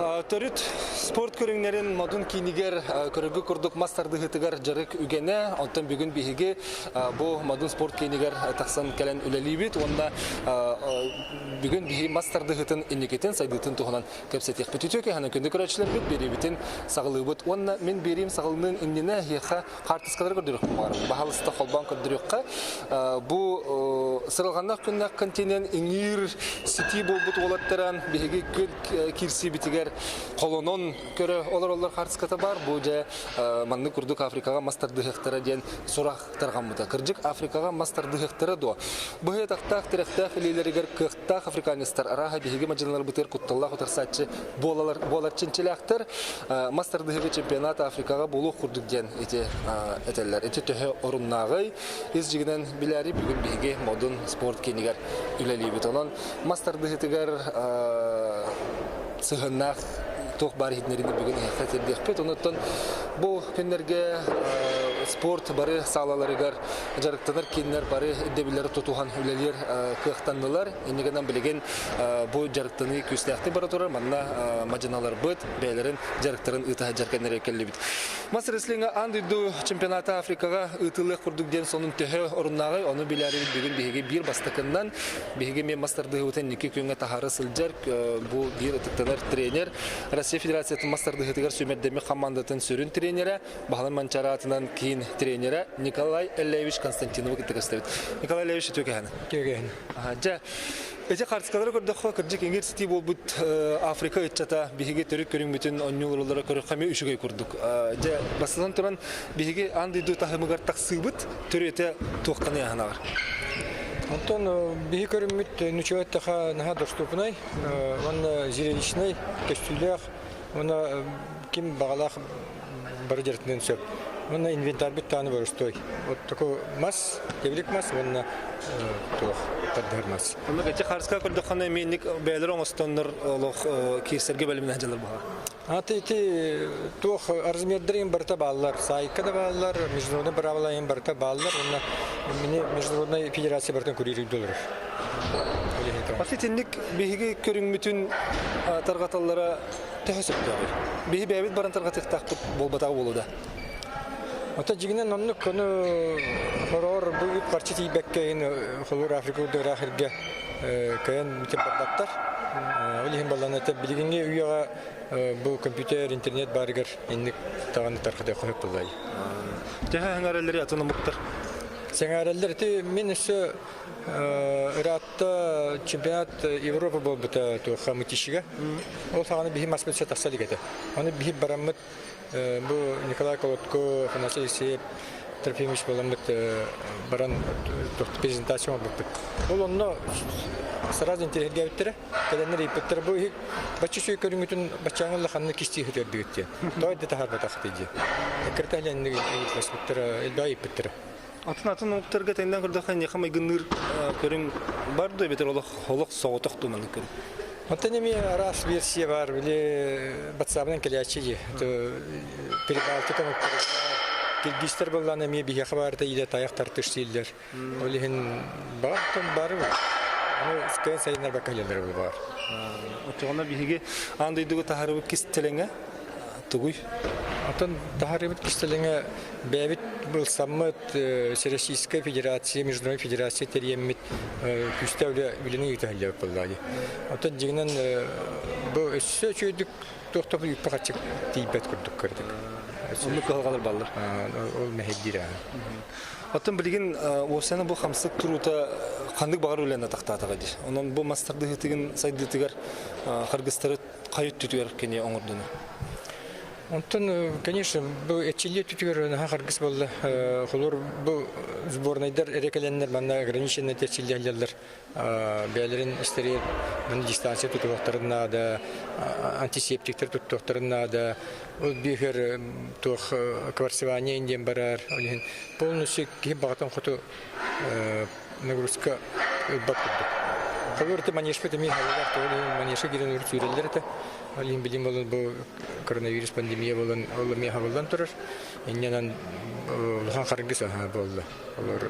Төрүт спорт көрүҥнэрин модун киинигэр көрөргө курдук мас тардыһыытыгар дьарык үгэнэ. Онтон бүгүн биһиги бу модун спорт киинигэр тахсан кэлэн үлэлиибит уонна бүгүн биһиги мас тардыһыытын инникитин сайдыытын туһунан кэпсэтиэхпит. Үтүө киэһэнэн күндү көрөөччүлэрбит биэриибитин саҕалыыбыт. Уонна мин биэриим саҕалыныын иннинэ эһиэхэ хаартыскалары көрдөрүөхпүн баҕарабын. Баһаалыста холбоон көрдөрүөххэ. Бу сыралҕаннаах күннээх континент иҥиир ситии буолбут уолаттара биһиги күн киирсиибитигэр холонон көрө олороллор хаартыската баар. Бу дьэ маннык курдук Африкаҕа мас тардыһыахтара диэн сурах тарҕаммыта. Кырдьык Африкаҕа мас тардыһыахтара дуо? Быһый атахтаах, тирэхтээх илиилэригэр кыахтаах африканецтар арааһа биһиги мадьыналарбытыгар кутталлаах утарсааччы буолалар буолар чинчилээхтэр. Мас тардыһыыга чемпионат Африкаҕа буолуох курдук диэн ити этэллэр. Ити төһө оруннааҕый? Ис дьиҥинэн билээри бүгүн биһиги Модун спорт киинигэр үлэлиибит. Онон мас тардыһыытыгар сыһыаннаах туох баар иһитиннэриини бүгүн эһиэхэ тиэрдиэхпит. Онуттан бу күннэргэ спорт бары саалаларыгар дьарыктанар кииннэр бары ирдэбиллэри тутуһан үлэлиир кыахтаннылар. Инньэ гынан билигин бу дьарыктаныы күүстээхтик бара турар. Манна мадьыналарбыт бэйэлэрин дьарыктарын ыыта сылдьар кэннэрэ кэллибит. Мас рестлинга аан дойду чемпионата Африкаҕа ыытыллыах курдук диэн сонун төһө оруннааҕый, ону билээрибит бүгүн биһиги биир бастакыннан биһиги эмиэ мас тардыһыыбытын инники күҥҥэ таһаара сылдьар бу биир ытыктанар тренер Россия Федерациятын мас тардыһыытыгар сүүмэрдэммит хамаандатын сүрүн тренерэ Баһылай Манчараатынан киин тренерэ Николай Эллеевич Константиновы кытта көрсөбүт. Николай Эллеевич үтүө кэһэн. Үтүө кэһэн. Дьэ, ити хартыскалары көрдөххө, кырдьык иҥир ситии буолбут Африка ыччата биһиги төрүт көрүҥмүтүн онньуулараллара көрөххө эмиэ үчүгэй курдук. Дьэ, бастатан туран, биһиги аан дойду таһымыгар тахсыыбыт төрүөтэ туохханый аһынаҕар? Онтон биһи көрүммүт нучуга эттэхэ наһаа доступнай уонна зрелищнай, көстүүлээх уонна ким баҕалаах бары дьарыктаныан сөп. Уонна инвентарьбыт даҕаны боростуой. Вот такой мас, тэбилик мас уонна туох тардыһар мас. Онно эти харыска көрдөххөнө эмиэнник бэйэлэр оҥостоннор олох киирсэргэ бэлэмнээх дьалар буһар. Аты ити туох размердарын барыта бааллар. Саайка да бааллар, международный правила барыта бааллар. Уонна мини международная федерация барытын көрүүр доллар. Аты итинник биһиги көрүҥмүтүн тарҕаталлара төһө сөптөөҕүй? Биһи бэйэбит баран тарҕатыахтаахпыт буолбатаҕа буолуо да? Ото дьигинэн оннук ону хороор бу үп харчы тиийбэккэ иһин холуур Африка урдугураах иргэ кыайан бүтэн барбаттар. Ол иһин баллана билигиҥҥи үйэҕэ бу компьютер, интернет баарыгар инник даҕаны тархатыахха сөп буоллай. Төһө сэҥээрэллэри атын омуктар? Сэҥээрэллэр ити мин өссө Ыраатта чемпионат Европа буолбута туохха Мытищига. Ол саҕана биһи маспыт тахса илик этэ. Аны биһи бараммыт бу Николай Колодко, Афанасий Алексеев, Трофимович буоламмыт баран презентация оҥорбуппут. Ол онно сразу интэриэһиргээбиттэрэ. Кэлэннэр ыйыппыттара бу иһик бачча үчүгэй көрүҥүтүн баччааҥы улаханнык кистии сытыардыгыт диэн. Тоҕо эрдэ таһаарбатахтый диэн. Кырта элэнник ыйыталаспыттара, элбэҕи ыйыппыттара. Атын атын омуктарга тэҥнээн көрдөххө эйиэхэ майгынныыр көрүҥ бар дуо эбэтэр олох олох соҕотох дуу маннык көрүҥ? Оттон эмиэ араас версия баар, били батсаабынан кэлээччи дии. Прибалтика омуктара киргизтэр буоллаҕына эмиэ биһиэхэ баарыта илэ тайах тартыш дииллэр. Ол иһин баар бары Аны кыайан сайыннарбакка илэллэр баар. Оччоҕуна биһиги аан дойдуга таһаарыбыт кистэлэҥэ тугуй? Оттон таһаарыбыт кистэлэҥэ Бэйэбит ылсаммыт Всероссийская Федерация, Международная Федерация тэрийэммит күүстээх үлэ үлэни ыыта сылдьабыт буоллаҕа дии. Оттон дьиҥинэн бу өссө үчүгэйдик туох да үппэ-харчы тиийбэт курдук көрдүк. Оннук кыһалҕалар бааллар. Ол мэһэйдиир аа. Оттон билигин уопсайынан бу хамсык туруута ханнык баҕар үлэни атахтаатаҕа дии. Онон бу мас тардыһыытыгын сайдыытыгар харгыстары хайы өттүтүгэр кини оҥордуну? Онтон, конечно, бу эрчиллии өттүтүгэр наһаа харгыс буолла. Холобур, бу сборнайдар эрэ кэлэннэр манна ограниченнай эрчиллиһэллэр. Бэйэлэрин истэригэр маны дистанция тутуһуохтарын наада, антисептиктэр туттуохтарын наада. Ол биэһэр туох кварцевание диэн барар. Ол иһин полностью киһи баҕатын хоту нагрузка ылбат курдук. Холобур, ити манежпыт эмиэ халылаах, тоҕо диэн манежка киирэн урут сүүрэллэр этэ. Ол иһин билим буолан бу коронавирус пандемия буолан ол эмиэ хабыллан турар. Инньэнэн улахан харгыс аһа буолла. Олор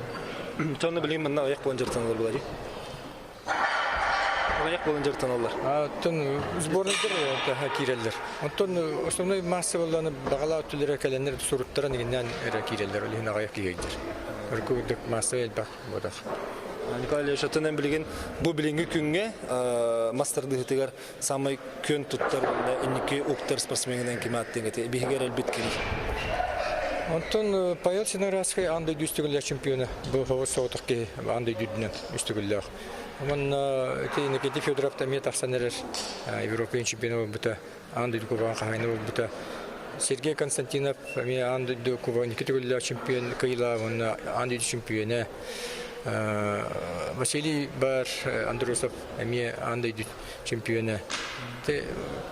Сонно билигин манна айах буолан дьарыктаналар буолар. Аҕыйах буолан дьарыктаналлар. Оттон сборнайдар киирэллэр. Оттон основной массоваланы баҕалаах өттүлэрэ кэлэннэр суруттаран игиннээн эрэ киирэллэр. Ол иһин аҕыйах киһи ыйдыр. Өркү массовай элбэх буолар. Николай Ильич, оттон эн билигин бу билиҥҥи күҥҥэ мас тардыһыытыгар самай күөн туттар уонна инники уктар спортсменынан ким ааттыаҥ этэй? Биһиги эрэлбит кимий? Онтон Павел Синоградскай аан дойду үс төгүллээх чемпиона. Бу хобус соҕотох киһи аан дойду үрдүнэн үс төгүллээх. Уонна ити Никита Федоров эмиэ тахсан эрэр Европа чемпиона буолбута, аан дойду кубогын хаһаайына буолбута. Сергей Константинов эмиэ аан дойду кубогын икки төгүллээх чемпион кыайыылаах уонна аан дойду чемпиона. Василий Бар Андросов эмиэ аан дойду чемпиона.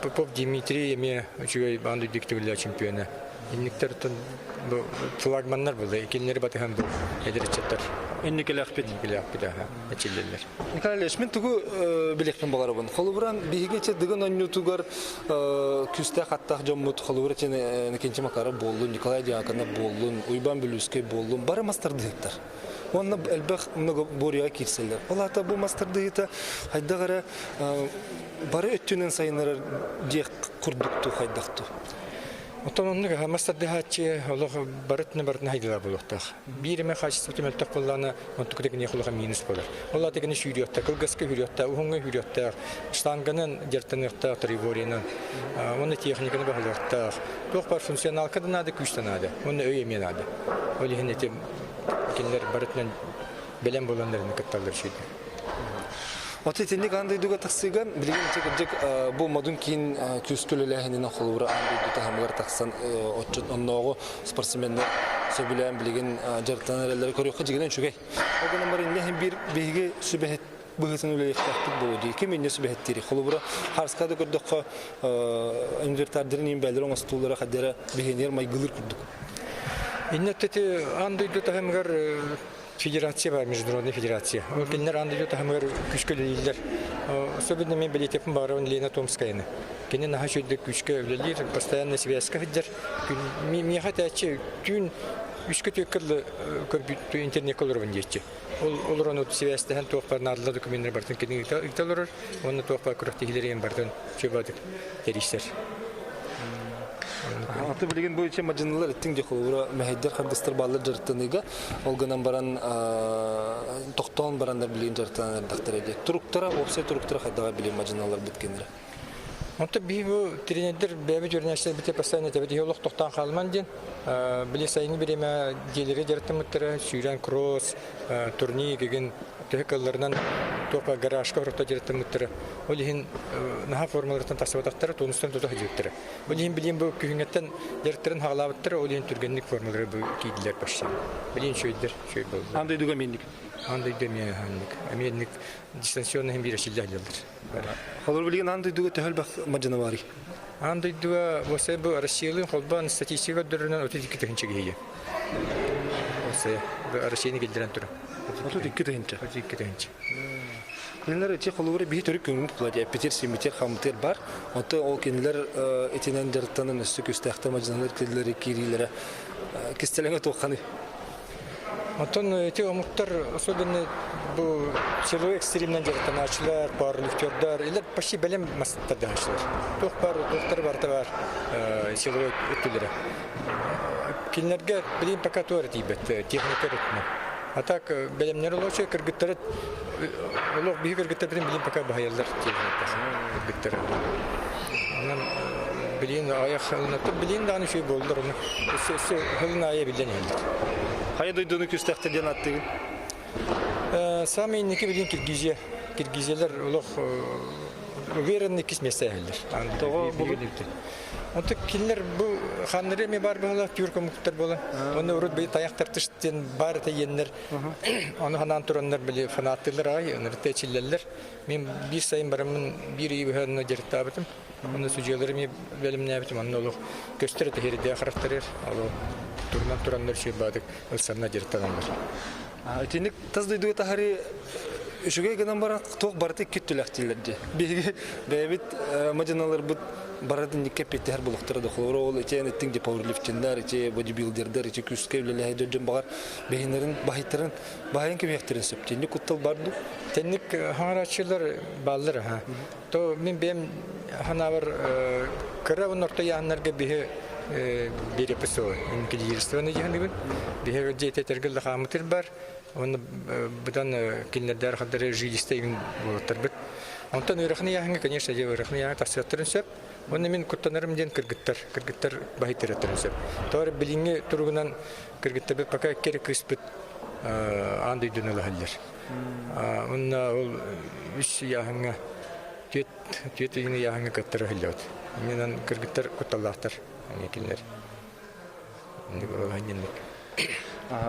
Попов Дмитрий эмиэ үчүгэй аан дойду икки төгүллээх чемпиона. Инниктэр бу флагманнар буолла, кинилэри батыһан бу эдэр ыччаттар Инникилээхпит. Инникилээхпит аха эчиллэллэр. Николай Ильич, мин тугу билиэхпин баҕарабын. Холобуран, биһиги ичи Дыгын онньуутугар күүстээх аттаах дьоммут холобура Иннокентий Макаров буоллун, Николай Дьяконов буоллун, Уйбаан Бүлүүскэй буоллун, бары мастардыһыттар. Уонна элбэх многоборьеҕа киирсэллэр. Ол аата бу мастардыһыыта хайдах эрэ бары өттүнэн сайыннарар диэх курдуктуу хайдахтуу. Оттон оннук мас тардыһааччы олох барытына барытына хайдылар буолуохтаах. Биир эмэ хаачыстыбата мөлтөх буоллаҕына, онтуката киниэхэ улахан минус буолар. Ол аата кини сүүрүөхтээх, кылгаска сүүрүөхтээх, уһуҥҥа сүүрүөхтээх, штанганан дьарыктаныахтаах, триборинан, уонна техниканы баһылыахтаах. Туох баар функционалка да наада, күүс да наада. Уонна өй эмиэ наада. Ол иһин ити кинилэр барытынан бэлэм буоланнарына кытталлар үчүгэй. От итинник аан дойдуга тахсыыга билигин ичэ кырдьык бу модун киин күүскэ үлэлээһининэн холобура аан дойду таһымыгар тахсан отчут оннооҕу спортсменнар сөбүлээн билигин дьарыктанар эрэллэри көрүөххэ дьигинэн үчүгэй. Ол гынан баран инньэ иһин биир биһиги сүбэһит быһыытын үлэлиэхтээхпит буолуо дии. Ким инньэ сүбэһиттиирий? Холобура, Харска да көрдөххө инвентардарын иин бээлэр оҥостуулара хаддара биһиэнигэр майгылыыр курдук. Инньэ ити аан дойду таһымыгар федерация бар, международная федерация. Ол кинилэр аан дойду таһымыгар күүскэ үлэлииллэр. Особенно мен билиэтеппин баарабын Лена Томскаяны. Кини наһаа үчүгэйдик күүскэ үлэлиир, постоянно связка сылдьар. Миэхэ этээччи түүн үскэ түөккэ дылы көрбүт интернекке олоробун диэччи. Ол олорон связьтэһэн туох баар наадалар докуменнар барытын кини ыыта олорор. Уонна туох баар күрэхтэһиилэрин барытын чөбөтүк тэрийсэр. Аты билигин бу ичи мадьынылар иттиҥ дии холобура мэһэйдэр харгыстар бааллар дьарыктаныыга ол гынан баран тохтоон бараннар билигин дьарыктанан эрдэхтэрэ дии туруктара уопсай туруктара хайдаҕа билигин мадьыналар бүткеннэрэ Онто биһи бу тренердэр бэйэбит үөрэнээччилэрбит постоянно этэбит иһи олох тохтоон хаалыман диэн били сайыҥҥы бириэмэ дьиэлэргэ дьарыктаммыттара сүүрэн кросс турник игин төһө кыалларынан туох гаражка орто дьарыктаммыттара ол иһин наһаа формаларыттан тахсыбатахтара тонустан тута сылдьыбыттара Ол иһин билигин бу күһүҥҥэттэн дьарыктарын хаалаабыттара, ол иһин түргэнник формалары бу киирдилэр почти. Билигин үчүгэйдэр, үчүгэй буолла. Аан дойдуга эмиэнник. Аан дойду эмиэ ханнык. Эмиэнник дистанционно иһин биир эчиллэ сылдьаллар. Холобур билигин аан дойдуга төһө элбэх мадьына баарый? Аан дойдуга уопсай бу Россиялыын холбоон статистика көрдөрөрүнэн 32 тыһыынча киһи. Уопсайа Россияны киллэрэн турар. 32 тыһыынча. 32 тыһыынча. Кинилэр ити холобура биһи төрүт көҥүл була дии эппитир, симмитир, хамытыр бар. Онто ол кинилэр итинэн дьарыктанан өссө күстээхтэр мадьыналар киирилэри киириилэрэ кистэлэҥэ туохханый? Оттон ити омуктар особенно бу силовой экстримнэн дьарыктанааччылар, пауэрлифтердар, илэр почти бэлэм мастардааччылар. Туох бар, туохтар барыта бар силовой өттүлэрэ. Кинилэргэ билигин пока туора тиийбэт техника өттүнэн. А так бэлэмнэр олочу кыргыттары олох биһи кыргыттарбытын билин пока баһыйаллар кыргыттары. Онон билин айах билин даҕаны үчүгэй буоллар ону өссө хылын аайы биллэн иһэллэр. Хайа дойдуну күстэхтэр диэн аттыгын? Самый инники билин Киргизия. Киргизиялар олох уверенный иккис место иһэллэр. Тоҕо Онто кинилэр бу ханнары эмиэ баар быһалаах тюрк омуктар буолан, онно урут били тайах тартыш диэн баар этэ иэннэр, ону ханаан тураннар били фанаттыылар аҕай, ынырыта эчиллэллэр. Мин биир сайын бараммын биир ый быһа онно дьарыктаабытым. Онно судьуйалары эмиэ бэлэмнээбитим. Онно олох көстөр этэ иһирдээ харахтарыгар. Ол турунан тураннар үчүгэй баадык ылсанна дьарыктаналлар. Итинник тас дойдуга таһары. Үчүгэй гынан баран туох барыта икки өттүлээх дииллэр дии. Биһиги бэйэбит мадьыналарбыт барытын икки эппиэттэһэр булуктара да холобура ол ити эн эттиҥ ди пауэрлифтиннар, ити бодибилдердэр, ити күүскэ үлэлэһэ дьон баҕар бэһиннэрин баһыйтарын баһайан кэбиһиэхтэрин сөп. Тинник куттал бар дуу? Тэнник хаҥарааччылар бааллар аха. То мин бэйэм ханаабар кыра орто яһаннарга биһи биэрэппит инкилиирствоны дьаһаныбын. Биһи дьиэтэ лахаамытыр бар. Онно быдан кинилэрдээр хардары жилистэ игин буолаттарбыт. Онтон ыараханы яһаҥҥа, конечно, дьэ ыараханы яһаҥҥа тахсыаттарын сөп. Онно мин куттанарым диэн кыргыттар, кыргыттар баһыйтарыаттарын сөп. Тоҕо билиҥҥи туругунан кыргыттарбыт пока икки кыыспыт аан дойдуну ылаһаллар. Онно ол үс ыйааһыҥҥа түөрт түөрт ыйын ыйааһыҥҥа кыттара иһиллэбит. Иннинэн кыргыттар кутталлаахтар кинилэр.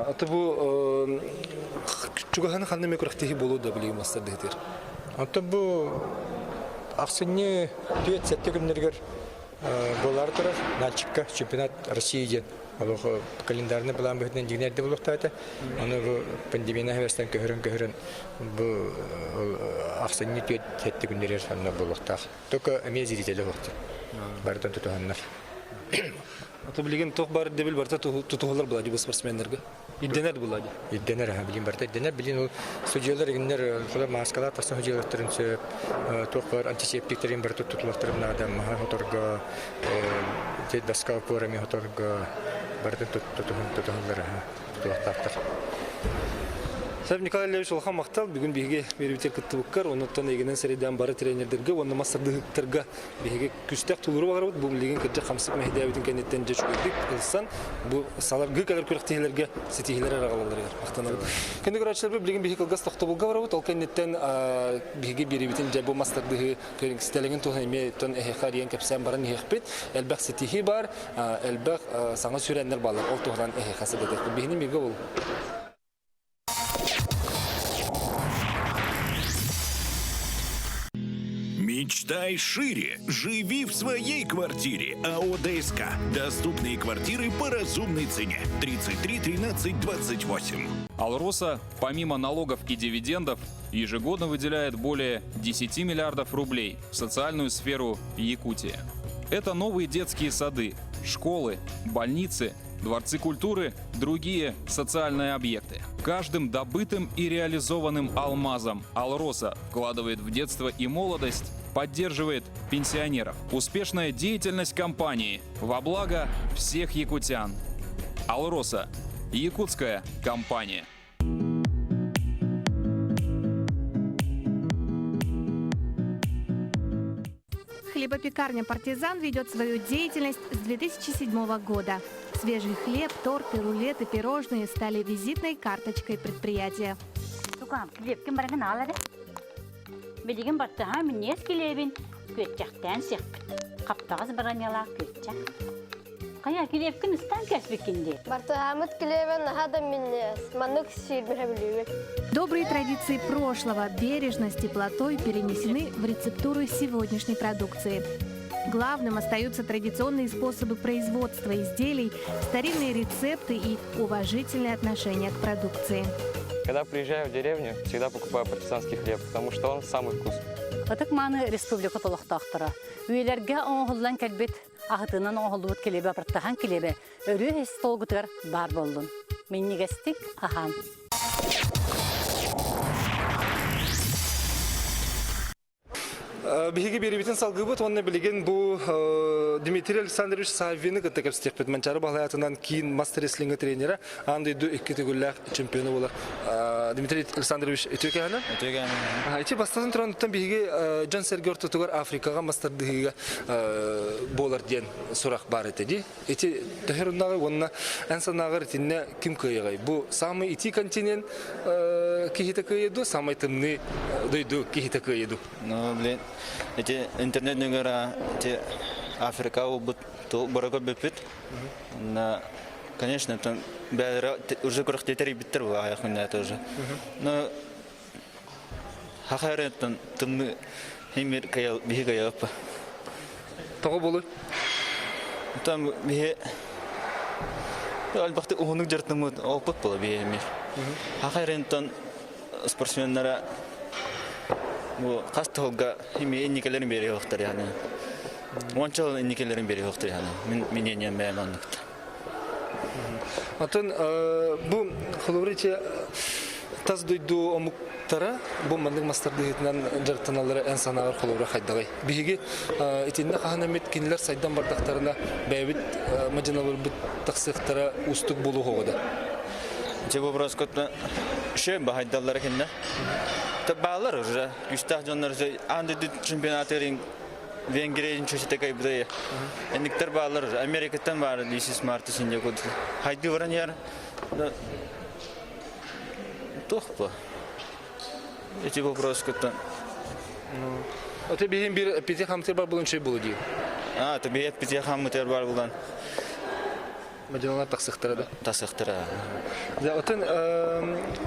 Аты бу чугаһаны ханна эмэ күрэхтэһии буолуо да билигин мастардыһытыыр? Оттон бу ахсынньы 4-7 күннэригэр буолаары турар Нальчикка чемпионат России диэн олох календарный былаан быһыытынан дьиҥнэ эрдэ буолуохтаах этэ. Ону бу пандемияны эбэстэн көһөрөн-көһөрөн бу ахсынньы 4-7 күннэригэр онно буолуохтаах. Только эмиэ зрители суохтар. Барытын тутуһаннар. Аты билигин туох баар ирдэбил барыта тутуһуллар була дии спортсменнарга. Ирдэнэр була дии. Ирдэнэр аха билин барыта ирдэнэр. Билин ол судьуйалар игиннэр холор мааскалаах тахсан судьуйалартарын сөп туох баар антисептиктерин барыта тутулахтарын наада маһа хоторго доска опорами хоторго барытын тутуһун тутуһуллар аха тутулахтаахтар. Сәп Николай Ильич улахан махтал. Бүгүн биһиги биэрбитигэр кыттыбыккар, оннуттан эйигинэн сэрэйдээн бары тренердэргэ уонна мастардыһыктарга биһиги күстээх тулууру баҕарабыт. Бу билигин кырдьык хамсык мэһэйдээбитин кэнниттэн дьэ үчүгэйдик ылсан, бу саларгыы кэлэр күрэхтэһиилэргэ ситиһиилэр аҕалалларыгар махтанабыт. Күндү көрөөччүлэрбит, билигин биһиги кылгас тохтобулга барабыт. Ол кэнниттэн биһиги биэриибитин дьэ бу мастардыһыы ситэлэҥин туһунан эмиэ оттон эһиэхэ арыйан кэпсээн баран иһиэхпит. Элбэх ситиһии баар, элбэх саҥа сүүрээннэр бааллар. Ол туһунан эһиэхэ сырдатыахпыт. Биһини бииргэ буолуҥ. Мечтай шире. Живи в своей квартире. АО ДСК. Доступные квартиры по разумной цене. 33 13 28. Алроса, помимо налогов и дивидендов, ежегодно выделяет более 10 миллиардов рублей в социальную сферу Якутии. Это новые детские сады, школы, больницы, дворцы культуры, другие социальные объекты. Каждым добытым и реализованным алмазом Алроса вкладывает в детство и молодость, поддерживает пенсионеров. Успешная деятельность компании во благо всех якутян. Алроса – якутская компания. Хлебопекарня «Партизан» ведет свою деятельность с 2007 года. Свежий хлеб, торты, рулеты, пирожные стали визитной карточкой предприятия. Тукаам, килиэпкин барыгын аал эрэ. Билигин баттаһа минньиэс килиэбин күөччэхтээн сиэхпит. Хаптаҕас бронялаах күөччэх. Хайа, килиэпкин ыстаан кээспиккин дии. Бартыһаамыт килиэбэ наһаа да минньигэс. Маннык сиирбэһэ билиибит. Добрые традиции прошлого бережно с теплотой перенесены в рецептуры сегодняшней продукции. Главным остаются традиционные способы производства изделий, старинные рецепты и уважительное отношение к продукции. Когда приезжаю в деревню, всегда покупаю партизанский хлеб, потому что он самый вкусный. Ытык-мааны республика олохтоохторо. Үйэлэргэ оҥоһуллан кэлбит аһытынан оҥоһуллубут килиэбэ бартахан килиэбэ өрүү остуолгутугар баар буоллун. Минньигэстик аһаан. Биһиги биэрибитин салгыыбыт уонна билигин бу Дмитрий Александрович Саввины кытта кэпсэтиэхпит. Манчаары Баһылай киин мас-рестлинга тренера, аан дойду икки төгүллээх чемпиона буолар. Дмитрий Александрович үтүө кэһэнэ. Үтүө кэһэнэ. Ити бастатан туран биһиги дьон-сэргэ ортотугар Африкаҕа мастардыһыыга буолар диэн сурах баар этэ дии. Ити төһөр уннаҕы уонна эн санааҕар итиннэ ким кыайыҕай? Бу самый итии континент киһитэ кыайыа дуо, самый тымныы дойду киһитэ кыайыа дуо? Ну, блин, эти интернет нөҥөр эти Африка буолбут бара көрбүппүт. На, конечно, там бэйэлэрэ уже күрэхтии тэрийбиттэр була аҕыйах күннээтэ тоже. Но хахайрыттан тымныы химир кыйал биһи кыйалаппа. Тоҕо буолуй? Там биһи альбахты уһунук дьартыммыт опыт була биһи эмир. Хахайрыттан спортсменнара Бу хас тылга инникелерин бериэхтэр яны. Уонча жыл инникелерин бериэхтэр яны. Мин мнением бэйэм оннукта. Атын бу холобур тас дойду омуктара бу маннык мастардыһытынан дьарыктаналлара эн санааҕар холобура хайдаҕый? Биһиги итиннэ хаһан эмит кинилэр сайдан бардахтарына бэйэбит мадьыналарбыт тахсыахтара уустук буолуоҕа да? Дьэ вопрос көтө шө баһайдаллара кинне. Баалар уже күүстээх дьоннор аан дойду чемпионатын Венгрия чөчөтө кайбыта Эниктер баалар Америкаттан баар Лисис Марта синде куд хайды баран яр туох бу эти вопрос көттөн Ото биһин бир пити хамтыр бар булун чөй булу дии. А, то биһиэт пити хаммытыр бар булан. Мадьалалар тахсыхтара да. Тахсыхтара. Да, отон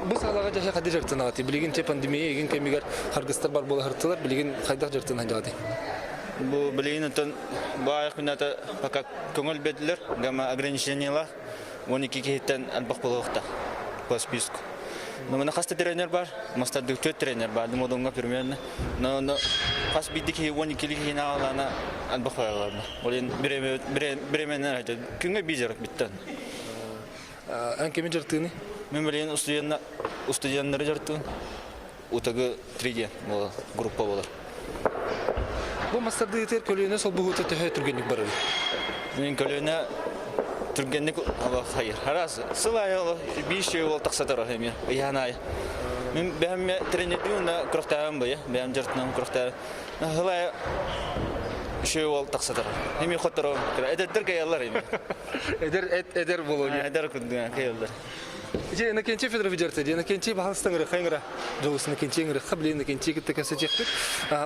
бу салаға жаша қады жартынағаты. Билигин те пандемия егин кемигер харгыстар бар бола хыртылар, билигин хайдах жартын хадьағаты. Бу билигин отон бу айық күнәті пока көңіл беділер, гама ограничениялар 12 киһиттен албах болуохта по списку. Но мына хаста тренер бар, мастардык төрт тренер бар, Модонга примерно. Но но хас бидди ки 12 киһини алана албах баяларна. Олен биременен айтат. Күнгө бизер биттен. Эн кеми жартыны? Мен билен студенттары жартын. Утагы 3D группа болар. Бу мастарды етер көлүөнө сол буһута төһө түргенник барар. Мен көлүөнө түргенник ала хайыр. Харас сылай ол биш жыл ол тақсатар эми. Ыйанай. Мен бәм тренердүүн да күрөхтәм бу, бәм жартынан күрөхтәм. Хылай шөй ол тақсатар. Эми хотторо. Эдер каялар эми. Эдер эдер болу. Эдер күндү каялар. Же Иннокентий Федоров жарты. Иннокентий баһалыстан ыры хайыңра. Жолус Иннокентий ыңры хабли Иннокентий кытта кәсәтехтик.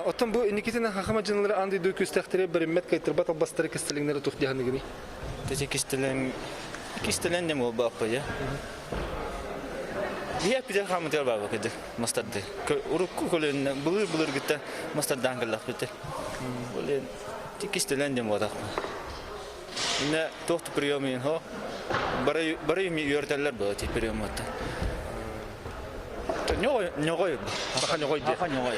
Оттон бу Никитина хахама жынлары анды дөй күстәхтере бериммет кайтырбат албастары кистелиңнәре тух диханыгыни. Тече кистелен кистелен дем ол баппа я. Бия пиде хамытыр баба кеди мастарды. Урукку көлөн былыр былыр гитте мастардан кыллах бите. Олен кистелен дем бодак. Инне тохту приемын хо. Бары бары ми үйөртеллер бу ти приематта. Ньогой Баха ньогой де. Баха ньогой.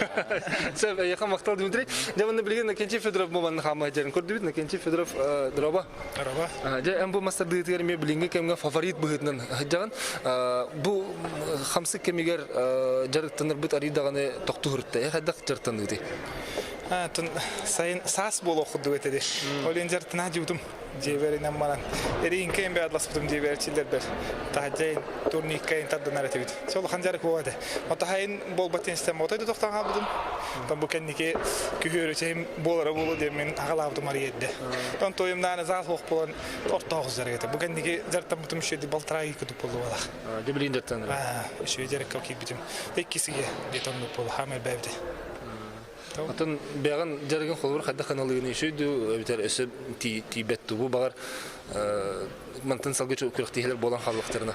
Сәп яхан мактал Дмитрий. Дә билген Накентий Федоров бу манны хама жерин көрдү бит Накентий Федоров дроба. Дроба. Дә эм бу мастер дыгытыгар ме билинге кемге фаворит быгытынан жаган. Бу хамсы кемигер жарыктаныр бит аридаганы токту хуртта. Э хайдак жартанды. Тун сайын саас боло худду этеди. Олен жартына жутум. Жеберинен манан. Эрин кем бе адласпытым жеберчилер бер. Тахажайын турниккайын тардынар этебит. Сол ханжары куады. Отахайын болбатын истем отойду тоқтан қалбыдым. Тон бу кенники күхөрү болара болу деп мен агалабдым ариедде. Тон тойымнаны зал хоқ болан ортоғыз жаргете. Бу кенники жартан бутум шеди балтырай күтүп болду балах. Дебилин жартан. Шөй жарыкка кийбитим. Эккисиге детонду болу хамел бәбди. Атын бәгын жарыгын холбур хадда ханалыгын ишүйдү битер өсө тибет бу багар мантын салгыч күрәктиһләр болан халыктарына.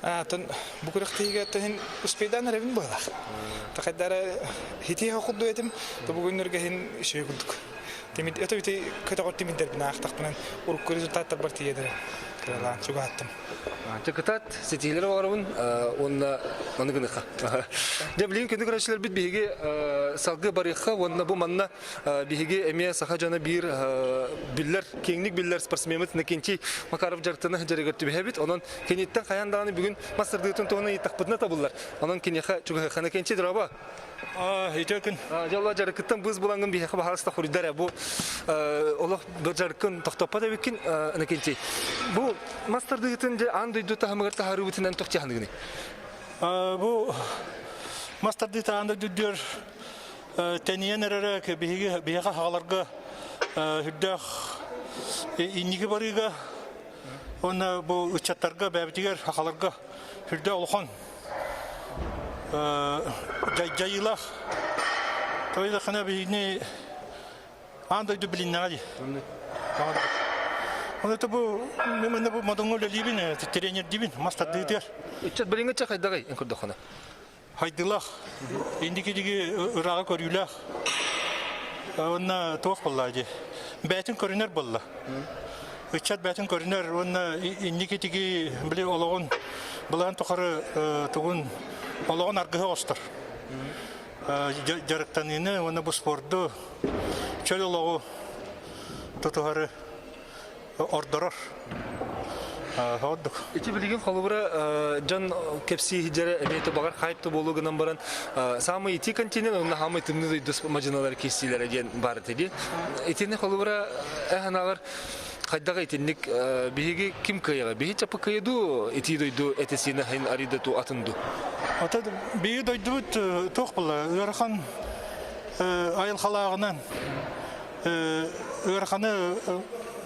Атын бу күрәктиһгә тәһин успейдан ревин булах. Тақаддара хити хокуду этим, то бүгүннәргә хин шөй кудук. Тимит это бит көтөгөр тиминдер бина ахтак менен урук результаттар бар тиедер. Кыралан чугаттым. Чыкытат сетилер барабын, онна маны гыныха. Дә билин көндө көрәчләр бит биһиги салгы барыха, онна бу манна биһиги эмие саха жана бир биллер, кеңник биллер спортсменмит Накентий Макаров жартыны жарыгыр түбәһә бит. Онон кенеттен каян даганы бүгүн мастер дытын туһуна итакпытна табыллар. Онон кенеха чугаха Накентий драба. А, итекин. Жалла жарыкыттан быз булангын биһиги баһалыста хуридара бу олох бер жарыкын тохтоппа да бикин Накентий. Бу мастер дытын же ан дойду тахамыгар тахары бутунан тохтяхныгыны. Бу мастер дыта анда дүддер тәниен эререк биһиги биһига хагаларга хүддэх инниги барыга онна бу ычаттарга бәбитигер хагаларга хүддэ олхон жайылах тойда хана биһини анда ду билиннаги Оны бу мен бу модонгол либин тренер дибин мастер дытер. Ычат билинге чахайдагай эн көрдөхана. Хайдылах. Индики диги ырага көрүлах. Онна туох болла ди. Бәтин көрүнөр болла. Ычат бәтин көрүнөр, онна индики диги биле ологон булан тохары тугун ологон аргыһы остор. Дьарыктаныыны уонна бу спорду чөл олоҕу тутуһары ордорор. Ордук. Ити билигин холобура дьон кэпсии дьэрэ эмиэ багар хайп да буолуу гынан баран саамай ити континент онно хаамай тымныы дойду мадьыналар киирсиилэрэ диэн баар этиги. Итини холобура эһаналар хайдах итинник биһиги ким кыайаҕа биһи чапы кыайа дуу итии дойду этесине хайын арида ту атын дуу Ата биһиги дойдубут туох була ыарахан айылхалааҕынан ыараханы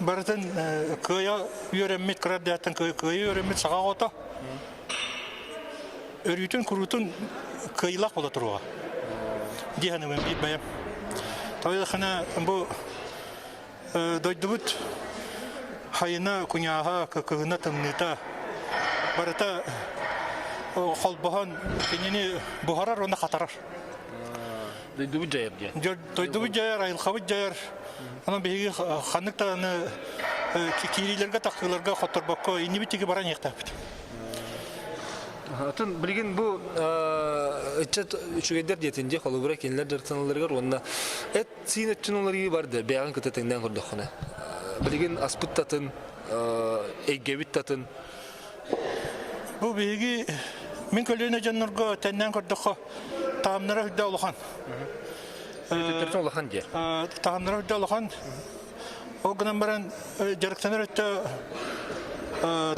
барытын кыайа үөрэммит кыра эрдэхтэн кыайа үөрэммит саха оҕото өрүүтүн куруутун кыайыылаах буола туруоҕа дии саныыбын биир бэйэм. Тоҕо бу дойдубут хайына, куйааһа, кыһына, тымныыта барыта холбоһон кинини буһарар уонна хатарар. Дойдубут дьайар диэн. Дойдубут дьайар, айылҕабыт дьайар. Онон биһиги ханнык даҕаны киириилэргэ, тахсыыларга хотторбокко иннибит диэки баран иһиэхтээхпит. Атын билигин бу ыччат үчүгэйдэр диэтин дии холобура кинилэр дьарыктаналларыгар уонна эт сиин өттүн уларыйыы бар да бэйэҕин кытта тэҥнээн көрдөххүнэ билигин аспыт татын эйгэбит татын Бу биһиги мин көлүөнэ дьоннорго тэннээн көрдөххө таһымнара үрдэ улахан. Төттөрүтүн улахан диэ. Таһымнара үрдэ улахан. Ол гынан баран дьарыктанар өттө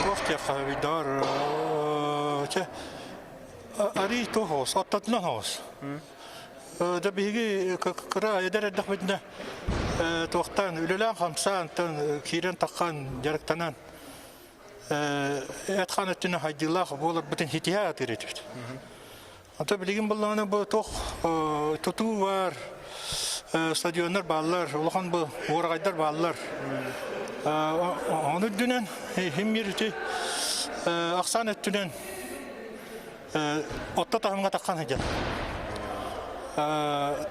туох диэххэ өйдөөр чэ арый туох оҕус оттотунан оҕус. Да биһиги кыра эдэр эрдэхпитинэ туохтаан үлэлээн-хамсаан киирэн таххан дьарыктанан эт-хаан өттүнэн хайдыылаах буоларбытын ситиһэ сатыыр этибит. Ото билигин буллаҕына бу туох тутуу баар, стадионнар бааллар, улахан бу уораҕайдар бааллар. Ону үрдүнэн иһим биир ити ахсаан өттүнэн отто таһымҥа таххан сылдьар.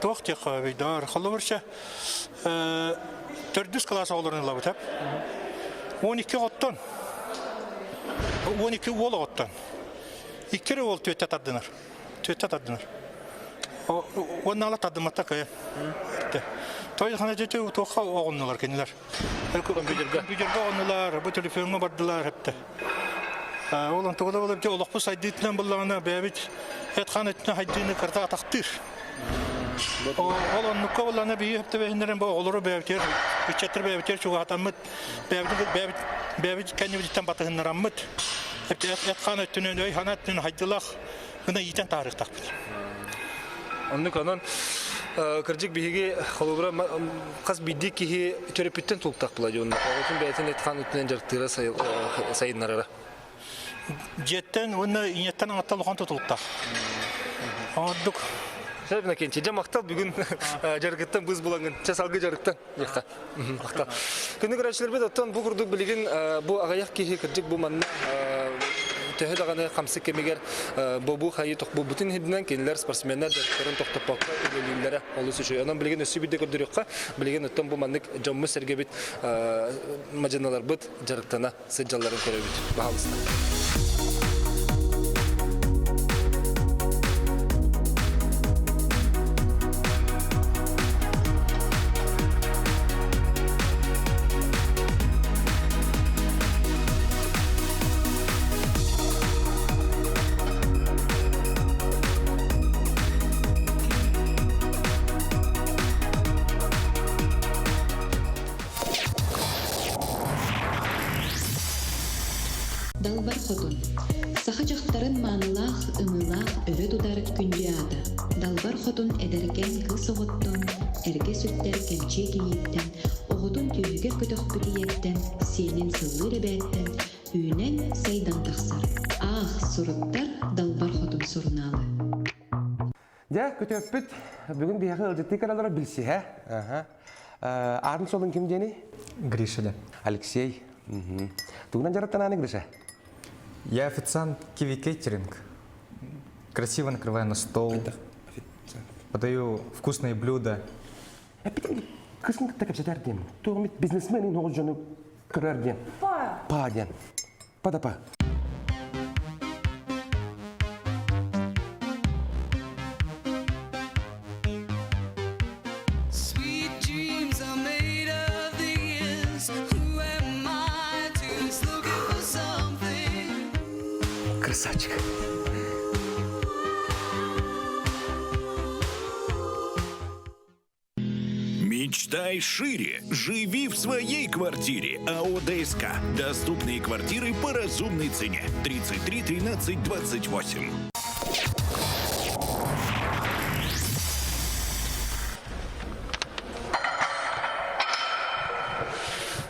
Туох диэххэ өйдөөр. Холобурча төрдүс кылаас оҕолорун ылабыт. 12 оҕоттон 12 уол оҕоттон икки эрэ уол түөттэ тардынар. Түөттэ тардынар. Уонна ала тардымматтар кыайан. Той хана дьэ туохха оҕуннулар кинилэр. Компьютерга. Компьютерга оҕуннулар, бу телефоҥҥа бардылар эптэ. Ол онтугуда болар дьэ олохпут сайдыытынан буллаҕына бэйэбит эт-хаан өттүнэн хайдыыны кырата атахтыыр. Ол оннукка буллаҕына биһиги хөптөбөһүннэрин бу оҕолору бэйэбитигэр ыччаттар бэйэбитигэр чугаһатаммыт бэйэбит бэйэбит бэйэбит кэннибититтэн батыһыннараммыт эт-хаан өттүнэн өй-санаа өттүнэн хайдылаах гына иитэн таарыахтаахпыт. Оннук онон кырдьык биһиги холобура хас биирдии киһи төрөппүттэн тулуктаах була дьонно оҕотун бэйэтин эт-хаан өттүнэн дьарыктыыра сайыннарара. Дьиэттэн уонна ийэттэн аҥаттан улахан тутулуктаах. Ордук. Сөп Накенчи, дьэ махтал бүгүн дьарыгыттан быыс булаҥын. Чэ салгы дьарыктан. Михта. Махтал. Күнү көрөөччүлэрбит оттон бу курдук билигин бу аҕыйах киһи кырдьык бу манна төһө даҕаны хамсык кэмигэр бобуу хайыы тохбулбутун иһинэн кинилэр спортсменнар дьарыктарын тохтоппокко үлэлииллэрэ олус үчүгэй. Онон билигин өссө биирдэ көрдөрүөххэ, билигин оттон бу маннык дьоммут-сэргэбит мадьыналарбыт дьарыктана сылдьалларын көрөбүт. Баһаалыста. Далбар Хотун Саха дьахтарын маанылаах, ымыылаах өрө тутар күндү аата. Далбар Хотун эдэркээн кыыс оҕоттон, эргэ сүктэр кэмчиэ кийииттэн, оҕотун түөһүгэр көтөхпүт ийэттэн, сиэнин сыллыыр эбээттэн үүнэн, сайдан тахсар. Аах, суруттар Далбар Хотун сурунаалы. Дьэ, күтүөппүт бүгүн биһиэхэ ыалдьыттыы кэлэллэрэ билсиһэ. Аатын суолун ким диэний? Гриша да. Алексей. Тугунан дьарыктанааны, Гриша? Я официант Киви Кейтеринг. Красиво накрываю на стол. Подаю вкусные блюда. Эппитин кысын кытта кэпсэтэр диэн. Тугумит бизнесмен оҕус дьону көрөр диэн. Па. Па диэн. Па да па. Красавчик. Мечтай шире. Живи в своей квартире. АО ДСК. Доступные квартиры по разумной цене. 33 13 28.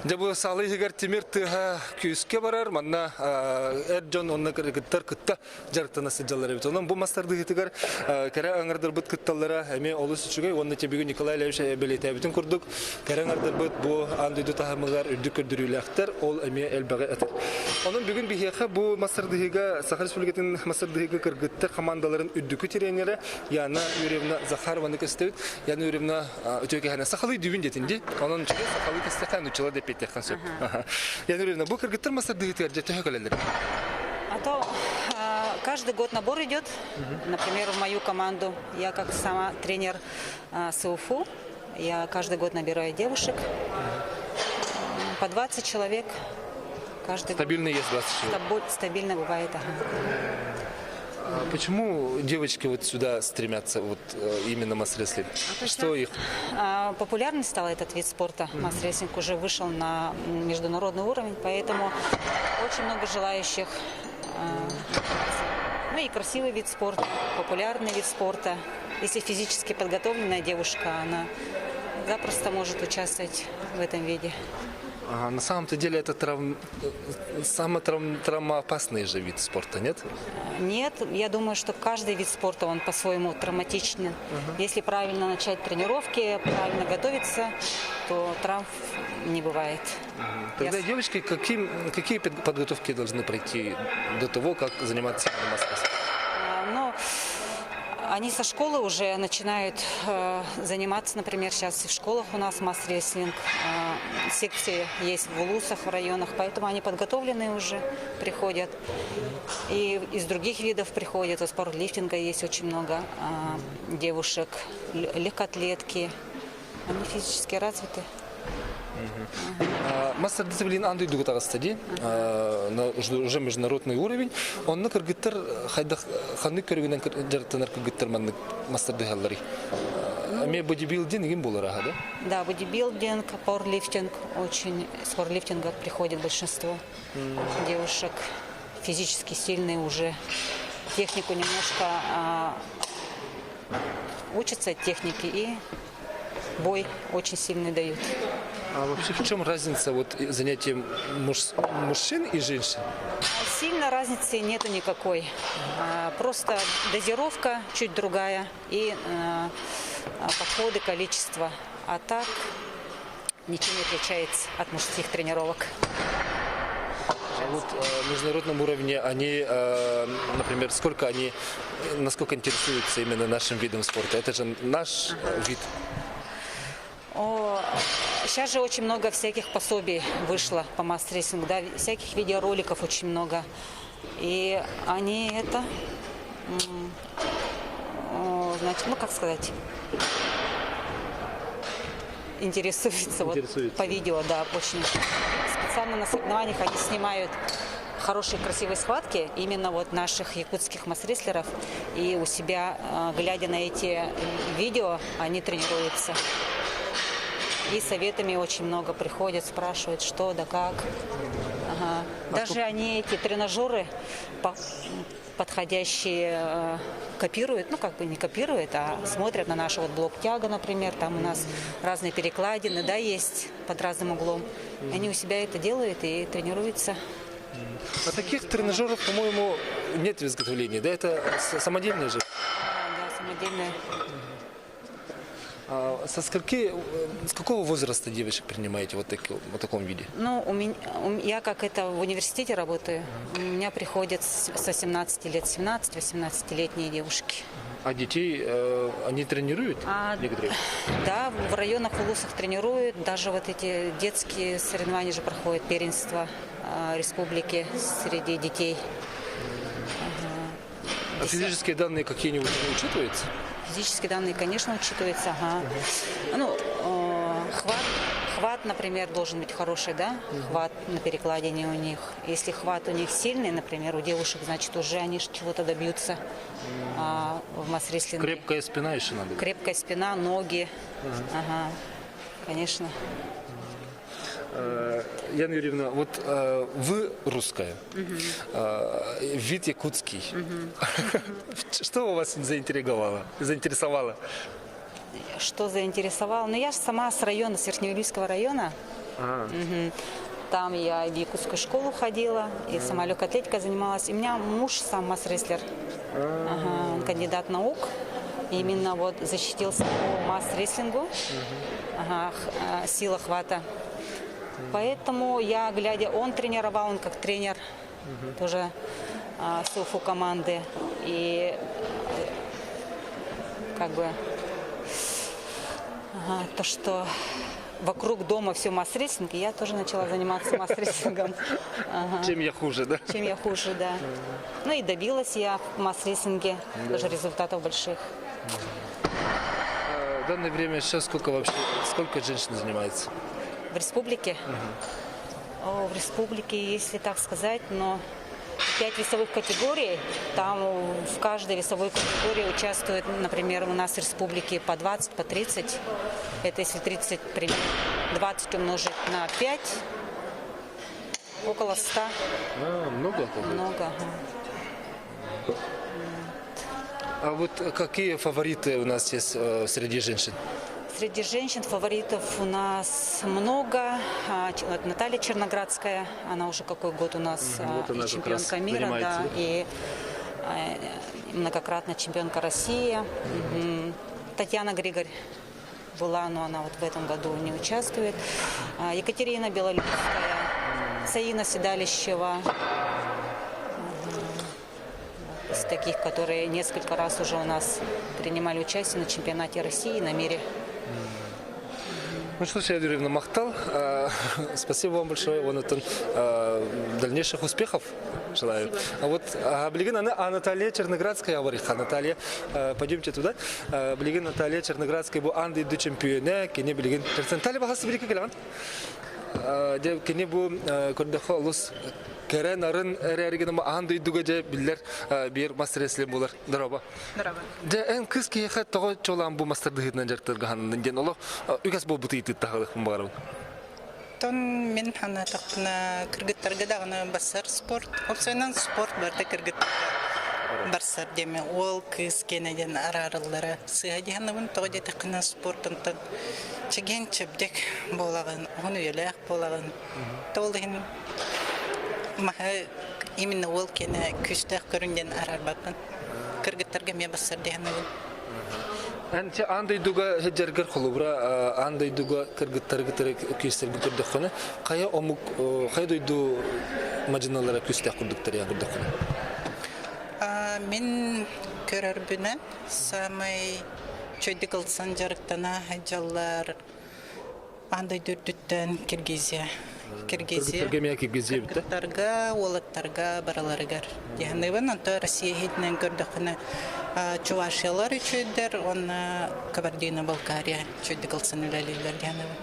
Дьэ бу саала иһигэр тимир тыаһа күүскэ барар, манна эр дьон онно кыргыттар кытта дьарыктана сылдьаллар эбит. Онон бу мас тардыһыытыгар кэрэ аҥардарбыт кытталлара эмиэ олус үчүгэй. Уонна бүгүн Николай Ильич бэлиэтээбитин курдук, кэрэ аҥардарбыт бу аан дойду таһымыгар үрдүк көрдөрүүлээхтэр, ол эмиэ элбэҕи этэр. Онон бүгүн биһиэхэ бу мас тардыһыыга Саха Республикатын мас тардыһыыга кыргыттар хамаандаларын үрдүкү тренерэ Яна Юрьевна Захарованы көстөбүт. Яна Юрьевна үтүө кэһэнэ сахалыы дүүбүн диэтин дии. Онон үчүгэй сахалыы кэстэхэ нуччала деп сөп. Яна Юрьевна, бу кыргыттар мас тардыһыытыгар дьэ төһө кэлэллэр? А то каждый год набор идет. Например, в мою команду я как сама тренер СУФУ, я каждый год набираю девушек. По 20 человек каждый Стабильно есть 20 человек? Стабильно бывает, ага. А почему девочки вот сюда стремятся, вот э, именно мас-рестлинг? А Что их? А, популярный стал этот вид спорта. Мас-рестлинг уже вышел на международный уровень, поэтому очень много желающих. А, ну и красивый вид спорта, популярный вид спорта. Если физически подготовленная девушка, она запросто может участвовать в этом виде. А на самом-то деле это травм... самый травм... травмоопасный же вид спорта, нет? Нет, я думаю, что каждый вид спорта, он по-своему травматичен. Угу. Если правильно начать тренировки, правильно готовиться, то травм не бывает. Угу. Тогда я... девочки какие, какие подготовки должны пройти до того, как заниматься мас Ну, они со школы уже начинают э, заниматься, например, сейчас в школах у нас масс-рестлинг, э, секции есть в улусах, в районах, поэтому они подготовленные уже приходят. И из других видов приходят, из пауэрлифтинга есть очень много э, девушек, легкоатлетки, они физически развиты. Мас тардыһыы аан дойдуга таҕыста дии, уже международный уровень. Онно кыргыттар хайдах ханнык көрүҥүнэн дьарыктанар кыргыттар маннык мас тардыһалларый? Эмиэ бодибилдинг игин буолар аха, да? Да, бодибилдинг, пауэрлифтинг очень, с пауэрлифтинга приходит большинство девушек, физически сильные уже. Технику немножко а, учатся технике и бой очень сильный дают. А вообще в чем разница вот занятий муж, мужчин и женщин? Сильно разницы нету никакой. А, просто дозировка чуть другая и а, подходы, количество. А так ничем не отличается от мужских тренировок. А вот э, на международном уровне они, э, например, сколько они, насколько интересуются именно нашим видом спорта? Это же наш ага. вид. О, сейчас же очень много всяких пособий вышло по масс-рестлингу, да, всяких видеороликов очень много. И они это, значит, ну как сказать, интересуются, интересуются. Вот, по видео, да, очень. Специально на соревнованиях они снимают хорошие красивые схватки именно вот наших якутских масс-рестлеров. И у себя, э, глядя на эти видео, они тренируются. И советами очень много приходят, спрашивают, что да как. Ага. А Даже они эти тренажеры подходящие э, копируют, ну как бы не копируют, а смотрят на наш вот блок тяга, например, там у нас разные перекладины, да, есть под разным углом. Они у себя это делают и тренируются. А таких тренажеров, по-моему, нет в изготовлении, да? Это самодельные же? Да, самодельные. А со скольки, с какого возраста девочек принимаете вот, таки, вот таком виде? Ну, у меня, я как это в университете работаю, у меня приходят с 18 лет, 17-18-летние девушки. А детей э, они тренируют а, некоторые? Да, в районах, в улусах тренируют. Даже вот эти детские соревнования же проходят, первенство э, республики среди детей. А физические данные какие-нибудь учитываются? Физические данные, конечно, учитываются. Ага. Ну, э, Хват, хват, например, должен быть хороший, да? Хват на перекладине у них. Если хват у них сильный, например, у девушек, значит, уже они чего-то добьются в масс-рестлинге. Крепкая спина еще надо. Крепкая спина, ноги. Ага, конечно. Яна Юрьевна, вот вы русская, вид якутский. Что у вас заинтриговало, заинтересовало? Что заинтересовало? Ну, я же сама с района, с Верхневилюйского района. Мгм. Там я в якутскую школу ходила, и сама легкой атлетикой занималась. И у меня муж сам масс-рестлер. Ага, он кандидат наук. Именно вот защитился по масс-рестлингу. Ага, сила хвата. Поэтому я, глядя, он тренировал, он как тренер тоже СУФУ команды. И как бы ага, то, что вокруг дома все масс-рестлинг, и я тоже начала заниматься масс-рестлингом. Ага. Чем я хуже, да? Чем я хуже, да. Ну и добилась я в масс-рестлинге тоже результатов больших. В данное время сейчас сколько вообще, сколько женщин занимается? В республике? О, в республике, если так сказать, но пять весовых категорий. Там в каждой весовой категории участвует, например, у нас в республике по 20, по 30. Это если 30, 20 умножить на 5, около 100. А, много? Много. Ага. А вот какие фавориты у нас есть среди женщин? Среди женщин фаворитов у нас много. Вот Наталья Черноградская, она уже какой год у нас Вот она чемпионка мира, да, и многократная чемпионка России. Угу. Татьяна Григорь была, но она вот в этом году не участвует. Екатерина Белолюбская, Саина Седалищева. Из таких, которые несколько раз уже у нас принимали участие на чемпионате России и на мире. Ну что ж, Юрьевна махтал, спасибо вам большое. Вон это, дальнейших успехов желаю. Спасибо. А вот билигин аны Наталья Черноградская говорит. Наталья, пойдемте туда. Билигин Наталья Черноградская бу аан дойду чемпиона, кини билигин. Наталья бахасы билики келан. Кини бу көрдөхө олус кэрэ нарын эрэригин аан дойдуга же биллэр биир мас-рестлинг буолар. Дорообо. Дорообо. Дьэ эн кыыс киһиэхэ тоҕо чуолаан бу мас тардыһыытынан дьарыктанарга диэн олох үгэс буолбут ыйытыыттаһалык баарбын. Тон мин санаатахпына кыргыттарга даҕаны барсар спорт. Опсайынан спорт барыта кыргыттарга барсар диэми уол кыыс киэнэ диэн араарыллара сыыһа диһанабын тоҕо диэтэххинэ спортунтан чэгиэн чэбдик буолаҕын, уһун үйэлээх буолаҕын. Ол иһин маһы именно уол киэнэ күүстээх көрүҥ диэн араарбаппын. Кыргыттарга эмиэ барсар диһанабын. Эн аан дойдуга сылдьаргар холобура аан дойдуга кыргыттары кытары күүстэргэ көрдөххүнэ хайа омук хайа дойду мадьыналара күүстээх курдуктар ян көрдөххүнэ? Мин көрөрбүнэн самай чөйдүк ылсан дьарыктана сылдьаллар аан дойду үрдүттэн Киргизия. Киргизия. Киргизия Кыргыттарга, уолаттарга бараларыгар. Диһаныбын, онто Россия иһитинэн көрдөххүнэ Чувашиялар үчүгдэр, уонна Кабардино-Балкария үчүгдүк ылсан үлэлииллэр диһаныбын.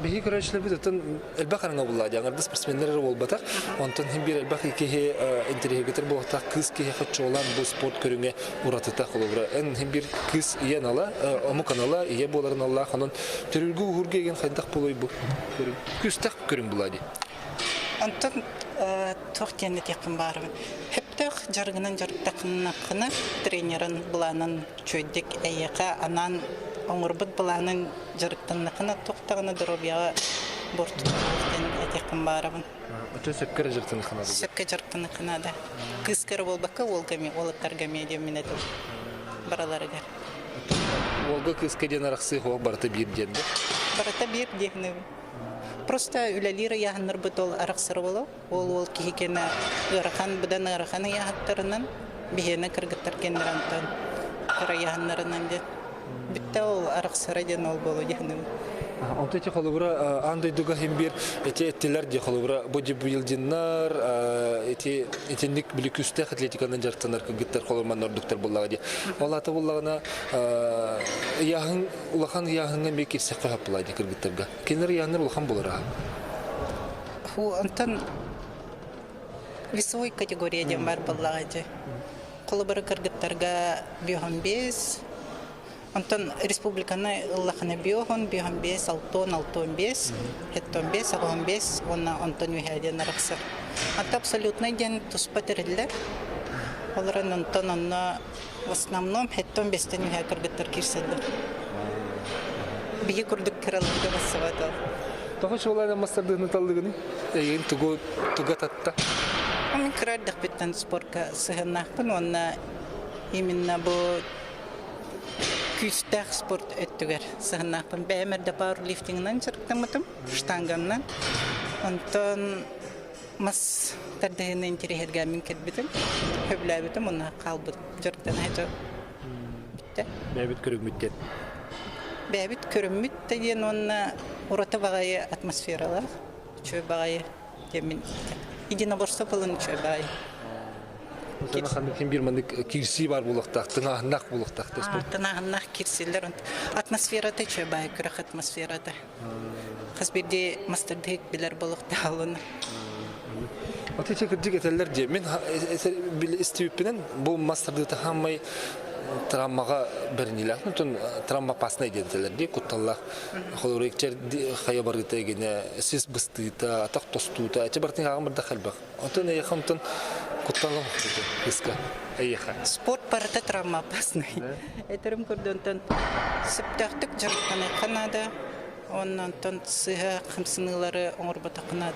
Биһи көрөөччүлэрбит оттон элбэх араҥа булла диэн спортсменнар эрэ буолбатах. Онтон хин биир элбэх киһи интэриэһиргэтэр буолуохтаах кыыс киһи чуолаан бу спорт көрүҥэ уратыта холобура. Эн хин биир кыыс ийэ анала, омук анала, ийэ буоларын аллаах онон төрүргү уһурга еген хайдах буолуой бу көрүҥ? Күстэх көрүҥ була дии. Онтон туох диэн этиэхпин баарыбын. Хөптөөх дьарыгынан дьарыктаххына тренерин былаанын үчүгэйдик эйиэхэ анаан оҥорбут былаанын дьарыктаннахына туохтаҕына доруобуйаҕа буортулаах диэн этиэхпин баарабын. Оччо сөпкө эрэ дьарыктаныххына да? Сөпкө дьарыктаныххына да. Кыыска эрэ буолбакка уолга эмиэ, уолаттарга эмиэ диэммин этим бараларыгар. Уолга кыыска диэн арахсыы суох барыта биир диэн да? Барыта биир диэхинэбин. Просто үлэлиир ыйааһыннарбыт ол арахсар буолуо. Ол уол киһи кэнэ ыарахан быдан ыарахан ыйааһыттарынан биһиэнэ кыргыттар кэннэрантан кыра ыйааһыннарынан диэн. Бүттэ ол арахсара диэн ол буолуо диэхинэбин. Онто ити холобура аан дойдуга иһин биир эти эттилэр дии холобура бодибилдиннар ити итинник били күүстээх атлетиканан дьарыктанар кыргыттар холобур ордуктар буоллаҕа дии. Ол аата буоллаҕына ыйааһын улахан ыйааһыҥҥа эмиэ кирсэххэ хаппылаа дии кыргыттарга. Кинилэр ыйааһыннар улахан буолар аха. Фу, онтон весовой категория диэн бар буоллаҕа дии. Холобура кыргыттарга биоһон бес, Онтон республиканы ыллахына биоһун, биоһун бес, алтон, алтон бес, хеттон бес, аҕыһын бес уонна онтон үһээ диэн арахсар. Ата абсолютнай диэн туспа тэриллэр. Олорон онтон онно в основном хеттон бестен үһээ кыргыттар киирсэллэр. Биһи курдук кыраларга бассыбат ол. Тоҕо чуолаан мастардыыны таллыгыный? Эйигин тугу туга татта? Мин кыра эрдэхпиттэн спорка сыһыаннаахпын уонна именно бу Күүстээх спорт өттүгэр сыһыннаахпын. Бэйэм эрдэ пауэрлифтингынан дьарыктаммытым, штанганнан. Онтон мас тардыһыыны интэриэһиргээммин кэлбитим, сөбүлээбитим уонна хаалбыт дьарыктана сылдьар бүттэ. Бэйэбит көрүҥмүт диэн. Бэйэбит көрүммүт да диэн уонна ураты баҕайы атмосфералаах, үчүгэй баҕайы диэммин единоборство буолан үчүгэй баҕайы. Ханнык биир маннык киирсии баар буолуохтаах, тыҥааһыннаах буолуохтаах спорт. Тыҥааһыннаах киирсиилэр. Атмосферата үчүгэй баай күрэх атмосферата. Хас биирдии мастардык билэр буолуохтаах олуна. Аты кырдьык этэллэр дии. Мин истибиппинэн бу мастардыыта хааммай травмаҕа бэриниилээх. Онтон травма опасный диэн этэллэр дии, кутталлаах. Холобура, хайа барыыта эгинэ, сис быстыыта, атах тостуута, эчи бартын ааҕан бардах элбэх. Онтон эйиэхэ онтон кутталлаах кыыска эйиэхэ. Спорт барыта травма опасный. Этерим көрдөнтөн сөптөөхтүк дьарыктаныахха наада. Онон сыыһа хамсаныылары оҥорботоххуна,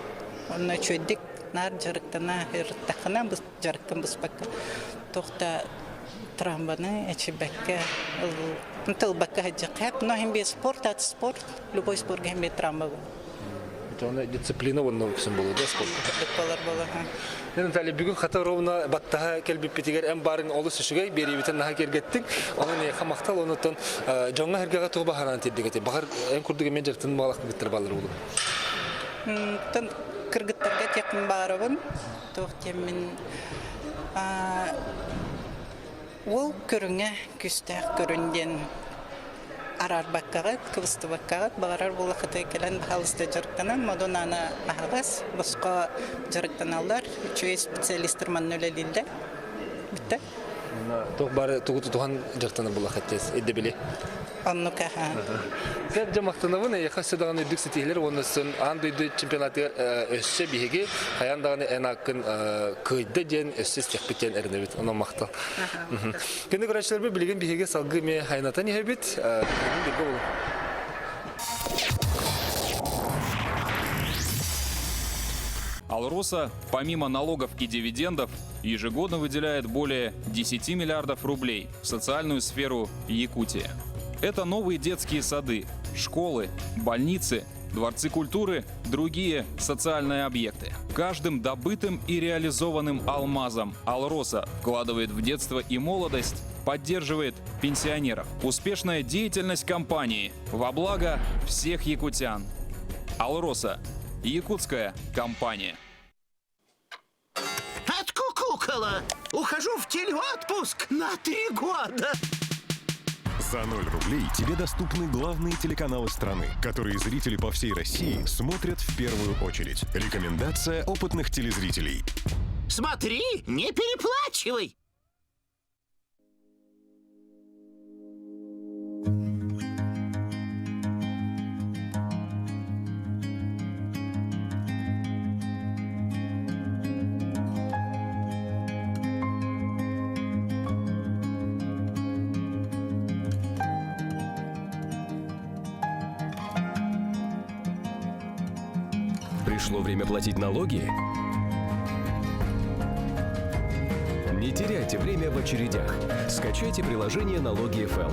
онно үчүгэйдик наар дьарыктана ырыттаххына, дьарыккын быспакка туох да травманы эчийбэккэ ылбакка сылдьыахха. Но иһин биир спорт, ат спорт, любой спортка иһин биир травма Оны дисциплина уонна үксүн болу да спорт. Болар болар. Наталья, бүгүн хата ровно баттаха келбиппитигер эн барын олус үчүгэй биэриибитин наһаа киэргэттиҥ. Онон эйиэхэ махтал, онуттан дьоҥҥо сэргэҕэ тугу баһараан тиэрдигэти. Баҕар эн курдук эмиэ дьарыктын маалах кыргыттар бааллар буолуо. Тон кыргыттарга тиэхпин баарабын. Туох диэммин Уол көрүҥэ күүстээх көрүн диэн араарбаккаҕыт, кыбыстыбаккаҕыт, баҕарар буоллаххытына кэлэн баһаалыста дьарыктанан, модун аана аһаҕас, босхо дьарыктаналлар, үчүгэй специалистар манна үлэлииллэр. Бүттэ. Туох бары тугу тутуһан дьарыктанар буоллаххыт ирдэбили. Оннук аха. Сэр дьэ махтанабын эйиэхэ өссө даҕаны үрдүк ситиһиилэр уонна сын аан дойду чемпионатыгар өссө биһиги хайаан даҕаны эн ааккын кыайда диэн өссө истиэхпит диэн эрэнэбит. Онон махтал. Күндү көрөөччүлэрбит билигин биһиги салгыы эмиэ хайнатан иһэбит. Биргэ болун. Алроса, помимо налогов и дивидендов, ежегодно выделяет более 10 миллиардов рублей в социальную сферу Якутии. Это новые детские сады, школы, больницы, дворцы культуры, другие социальные объекты. Каждым добытым и реализованным алмазом Алроса вкладывает в детство и молодость, поддерживает пенсионеров. Успешная деятельность компании во благо всех якутян. Алроса – якутская компания. Откукукала! Ухожу в телеотпуск на 3 года! За 0 рублей тебе доступны главные телеканалы страны, которые зрители по всей России смотрят в первую очередь. Рекомендация опытных телезрителей. Смотри, не переплачивай! Пришло время платить налоги? Не теряйте время в очередях. Скачайте приложение «Налоги ФМ».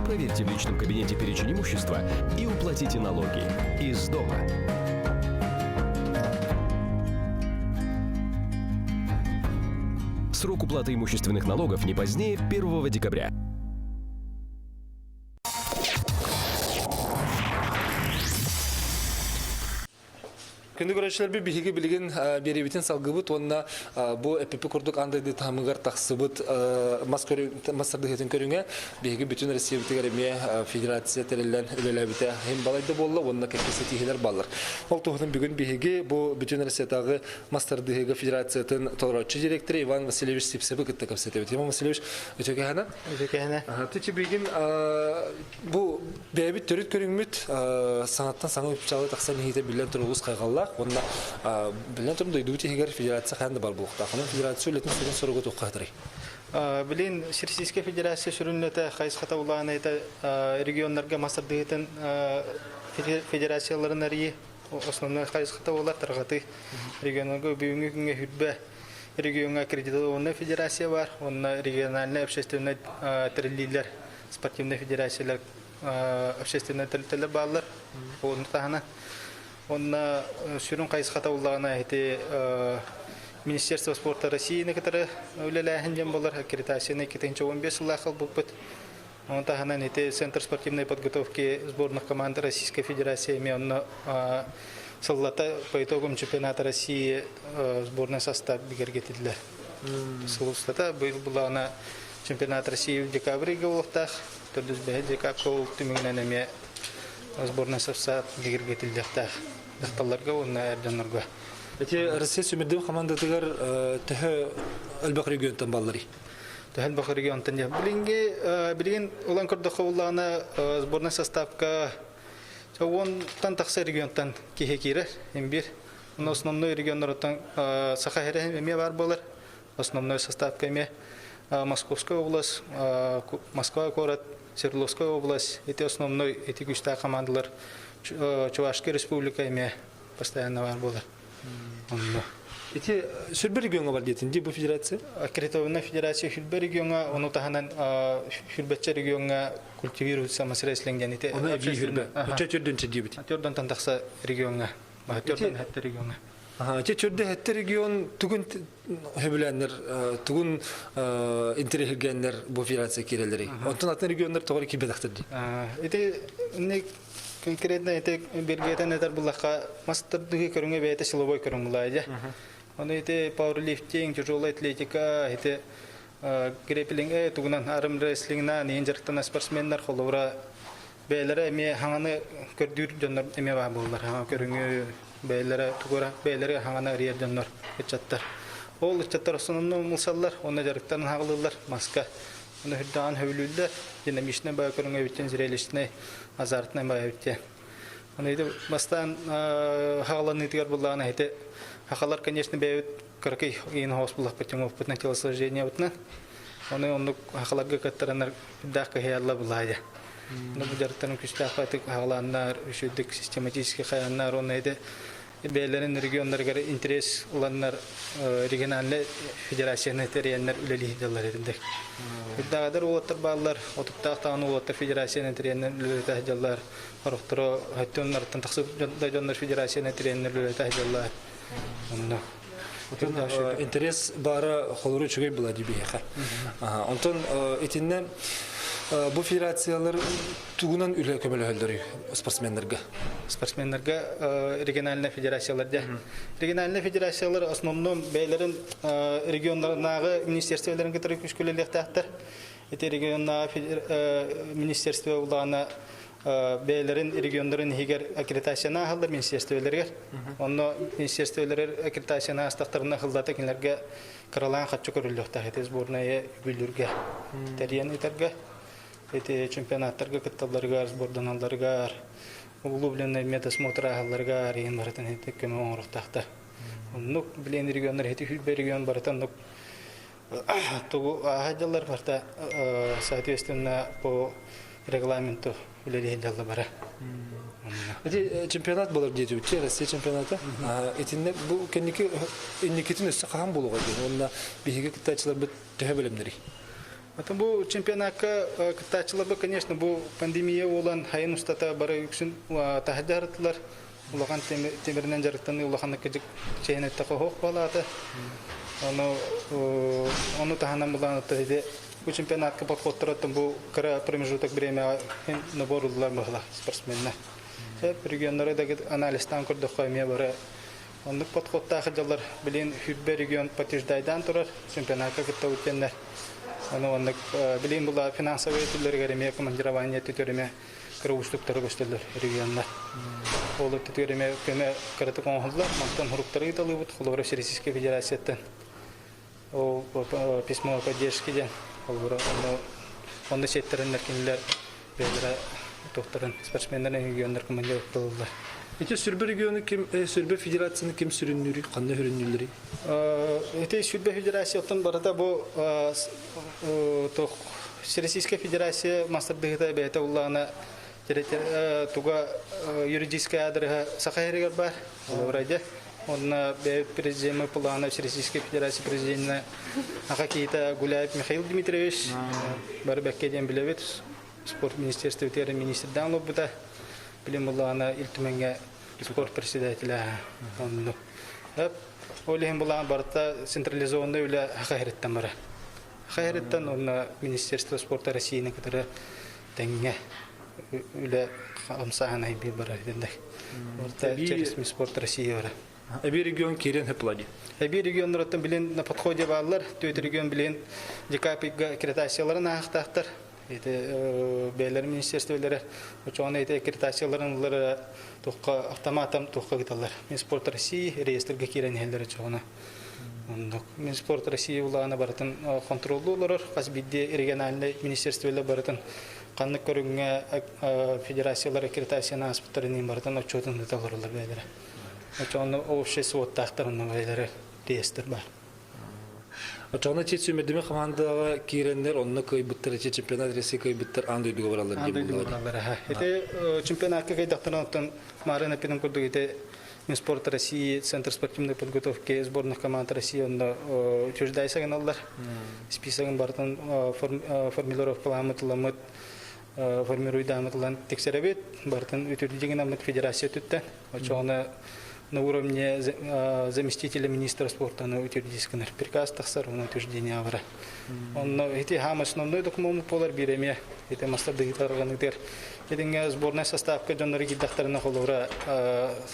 Проверьте в личном кабинете перечень имущества и уплатите налоги из дома. Срок уплаты имущественных налогов не позднее 1 декабря. Күндү көрөөччүлэрбит биһиги билигин биэриибитин салгыбыт уонна бу эппиппит курдук аан дойду таһымыгар тахсыбыт мас мас тардыһыытын көрүҥэ биһиги бүтүн Россиябытыгар эмиэ федерация тэриллэн үлэлээбитэ иһин балайда буолла уонна кэккэ ситиһиилэр бааллар. Ол туһунан бүгүн биһиги бу бүтүн Россиятааҕы мас тардыһыыга федерациятын толорооччу директора Иван Васильевич Сипсевы кытта кэпсэтэбит. Иван Васильевич, үтүөкэһэнэ? Үтүөкэһэнэ. Түчү билигин Бу бэйэбит төрүт көрүҥмүт саҥаттан саҥа үпчалы тахсан иһиитэ биллэн турар олус хайҕаллаах уонна биллэн турар дойдубут иһигэр федерация хаһан да бар буолуохтаах. Онон федерация үлэтин сүрүн соруга туохха сытарый? Билин Российская Федерация сүрүннэтэ хайысхата улаанайта регионнарга мас тардыһыытын федерацияларын арыйыы основной хайысхата буолар тарҕатыы. Регионнарга бүгүҥҥү күҥҥэ хүрбэ региоҥҥа аккредитованная федерация бар, уонна региональнай общественнай тэриллиилэр спортивнай федерациялар общественнай тэрилтэлэр бааллар. Оны таһынан онно сүрүн хайысхата буллаҕына ити Министерство спорта Россияны кытары үлэлээһин диэн буолар аккредитацияны 2015 сыллаах ылбыппыт. Оны таһынан ити Центр спортивной подготовки сборных команд Российской Федерации эмиэ онно сыллата по итогам чемпионата России сборный состав бигэргэтиллэр. Сыл устата быйыл буллаҕына Чемпионат России в декабре буолуохтаах. Төрдүс бэһи декабрь ол түмүгүнэн эмиэ сборная состав бигэргэтиллиэхтээх дьахталларга уонна эр дьоннорго. Эти Россия сүмүрдүм командатыгар төһө элбэх регионтан балларый? Төһө элбэх регионтан диэн. Билиҥҥи билигин улан көрдөххө буллаҕына сборная составка уонтан тахса регионтан киһи киирэр имбир. Онно основной регионнарыттан Саха сирэ эмиэ баар буолар. Основной составка эмиэ Московская область, Москва город, Свердловская область, эти основной эти күүстээх командалар Чувашская республика эмиэ постоянно бар буолар. Онно. Ити Сүрбэ региоҥа бар диэтин дии бу федерация? Аккредитованная федерация Сүрбэ региоҥа, ону таһынан Сүрбэччэ региоҥа культивируется мас-рестлинг диэн ити. Ону эбии Сүрбэ. Оччо төрдүнчэ диэбит. Төрдөн тахса региоҥа. Төрдөн хэтте региоҥа. Ити төрдө хэтте регион тугун хөбүлээннэр тугун интэриэһиргээннэр бу федерация киирэллэрий? Онтон атын регионнар тоҕо киирбэтэхтэр дии? Ити конкретно ити биргетен этэр буллахха мастардыгы көрүҥэ бэйэтэ силовой көрүҥ булаа дьэ. Оны ити пауэрлифтинг, тяжелая атлетика, ити грэпплинг тугунан армрестлингна иһин дьарыктанар спортсменнар холобура бэйэлэрэ эмиэ хаҥаны көрдүүр дьоннор эмиэ баар буоллар. Хаҥа көрүҥү бэйэлэрэ тугура бэйэлэрэ хаҥаны арыйар дьоннор ыччаттар. Ол ыччаттар основном умулсаллар, онно дьарыктарын хаҕылыыллар маска. Оны үрдэҕин хөбүлүүллэр, динамичнай баа көрүҥэ эбиттэн зрелищнай, азартнай баа эбиттэн. Оны ити бастаан хаҕаланыытыгар буллаҕына ити хахалар, конечно, бэйэбит кыракый иин хоос буллахпыт тимоппутунан телосложениебытынан. Оны оннук хахаларга кыттаранар үрдээх кыһыйалла булаайа. Бу дьарыктарын күстээх баатык хаҕалааннар, үчүгдүк систематически хайаннар, уонна ити бэйэлэрин регионнарыгар интерес ыланнар региональнай федерацияны тэрийэннэр үлэлии сылдьаллар этиндэг. Үрдээҕидэр уолаттар бааллар, отуттаах даҕаны уолаттар федерацияны тэрийэннэр үлэлэтэ сылдьаллар, орохторо өттүннарыттан тахсыбыт дьоннор федерацияны тэрийэннэр үлэлэтэ сылдьаллар. Онно. Интерес баара холору үчүгэй була дии биһиэхэ. Онтон итиннэ бу федерациялар тугунан үлэ көмөлөһөллөрүй спортсменнарга? Спортсменнарга региональная федерациялар дьэ. Региональная федерациялар основном бэйэлэрин регионнарынааҕы министерстволарын кытары күскүлэлиэхтээхтэр. Ити регионнааҕы министерство улаана бэйэлэрин регионнарын иһигэр аккредитацияны ааһаллар министерстволарыгар. Онно министерстволар аккредитацияны аастахтарына хыллата кинилэргэ кыралаан хаччы көрүллүөхтээх ити сборная үбүлүүргэ тэрийэн ыытарга ити чемпионаттарга кытталларыгар сборданалларыгар углубленный медосмотр ааһалларыгар иһин барытын ити көмө оҥоруохтаахтар. Оннук билиэн регионнар ити хүлбэ регион барыта оннук тугу ааһа дьаллар барыта соответственно по регламенту үлэлиһи дьалла бара. Ити чемпионат болар диэтибит Россия чемпионата. Итинне бу кэнники инникитин өссө хаһан буолуоҕа диэн уонна биһиги кыттааччыларбыт төһө бэлэмнэрий? Атын бу чемпионакка кыттааччыларбыт, конечно, бу пандемия буолан хайын устата бары үксүн таһырдьа арыттылар. Улахан тимиринэн дьарыктаныы улаханнык кыдьык чэйин эттэхэ оһох буолаата. Ону ону таһынан булаан ити бу чемпионатка подходтар оттон бу кыра промежуток время набор ыллар быһыла спортсменнар. Регионнары да анализтаан көрдөххө эмиэ бары. Оннук подходтаах дьаллар билин хүрбэ регион подтверждайдаан турар чемпионатка кытта үтеннер. Ону оннук билин була финансовый өттүлэригэр эмиэ командирование өттүтүгэр эмиэ кыра уустуктары көстөллөр регионнар. Ол өттүтүгэр эмиэ көмө кыратык оҥоһуллар. Мантан хуруктары ыыталыыбыт холобура Всероссийскай Федерацияттан ол письмо поддержки диэн холобура ону онно сиэттэрэннэр кинилэр бэйэлэрэ туохтарын спортсменнар регионнар командировкалыыллар. Ити сүрбэ региону ким сүрбэ федерацияны ким сүрүннүүрүй, ханна сүрүннүүллэрий? Ити сүрбэ федерацияттан барыта бу туох Всероссийская Федерация мастардыһыта бэйэтэ уллаана туга юридическай аадырыһа Саха сиригэр баар. Олорайда. Онно бэйэбит президеммит плана Всероссийской Федерация президенина Аха киһитэ Гуляев Михаил Дмитриевич бары бэккэ диэн билэбит. Спорт министерствотыгар министрдаан олорбута. Билим буллаҕына Ил Түмэҥҥэ спорт председателэ оннук. Ол иһин булаан барыта централизованный үлэ Аха сириттэн бара. Аха сириттэн онно Министерство спорта Россияны кытары тэҥҥэ үлэ хамсааһын айбыы барар дэндэг. Орта через Минспорт России бара. Эби регион киирэн хөплади. Эби регионнарыттан билин на подходе бааллар. Төт регион билин декабрьга аккредитацияларын аахтаахтар. Ити бэйэлэр министерстволары очоҕуна ити аккредитацияларын ыллар тухха автоматом тухха гыталлар. Минспорт России реестрге киирэн иһэллэр очоҕуна. Оннук. Минспорт России улаана барытын контроллуу олорор. Хас биирдии региональнай министерстволар барытын ханнык көрүҥҥэ федерациялар аккредитацияны ааспыттарын иһин барытын отчуотун ыыта олороллор бэйэлэрэ. Очоҕуна общий сводтаахтар онно бэйэлэрэ реестр баар. Очоҕуна чи сүүмэрдэмэ хамаандаҕа киирэннэр онно кыайбыттар ити чемпионат России кыайбыттар аан дойдуга бараллар Аан дойдуга бараллар аха. Ити чемпионатка кыайдахтарына оттон Марын эппитин курдук ити Минспорт России, Центр спортивной подготовки сборных команд России онно утверждайса гыналлар. Списогын барытын формулировкаламмыт формируйдаамытылан тиксэрэбит. Барытын үтүрдигинаммыт федерация түттэ. Очоҕуна на уровне заместителя министра спорта утвердись гынар. Приказ тахсар, оны утверждение бара. Онно ити хаам основной документ болар биир эмиэ ити мастардыгытарганыгар Итингэ сборнай составка дьоннору киирдэхтэринэ холобура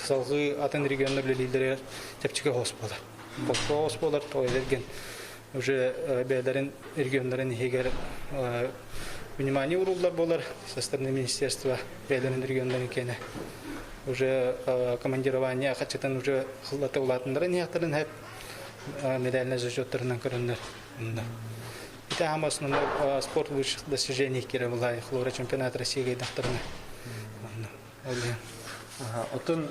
салгыы атын регионнар үлэлииллэригэр чэпчэки хос буолар. Хос буолар тоҕо эрген уже бэйэлэрин регионнарын иһигэр внимание ууруллар буолар со стороны министерства бэйэлэрин регионнарын киэнэ уже командирование хаччытын уже хыллата улаатыннарын иһэхтэрин хэп медальнай зачеттарынан көрөннөр Ити аһам основной спорт высших достижений кире была хлора чемпионат России гайдахтарына. Отон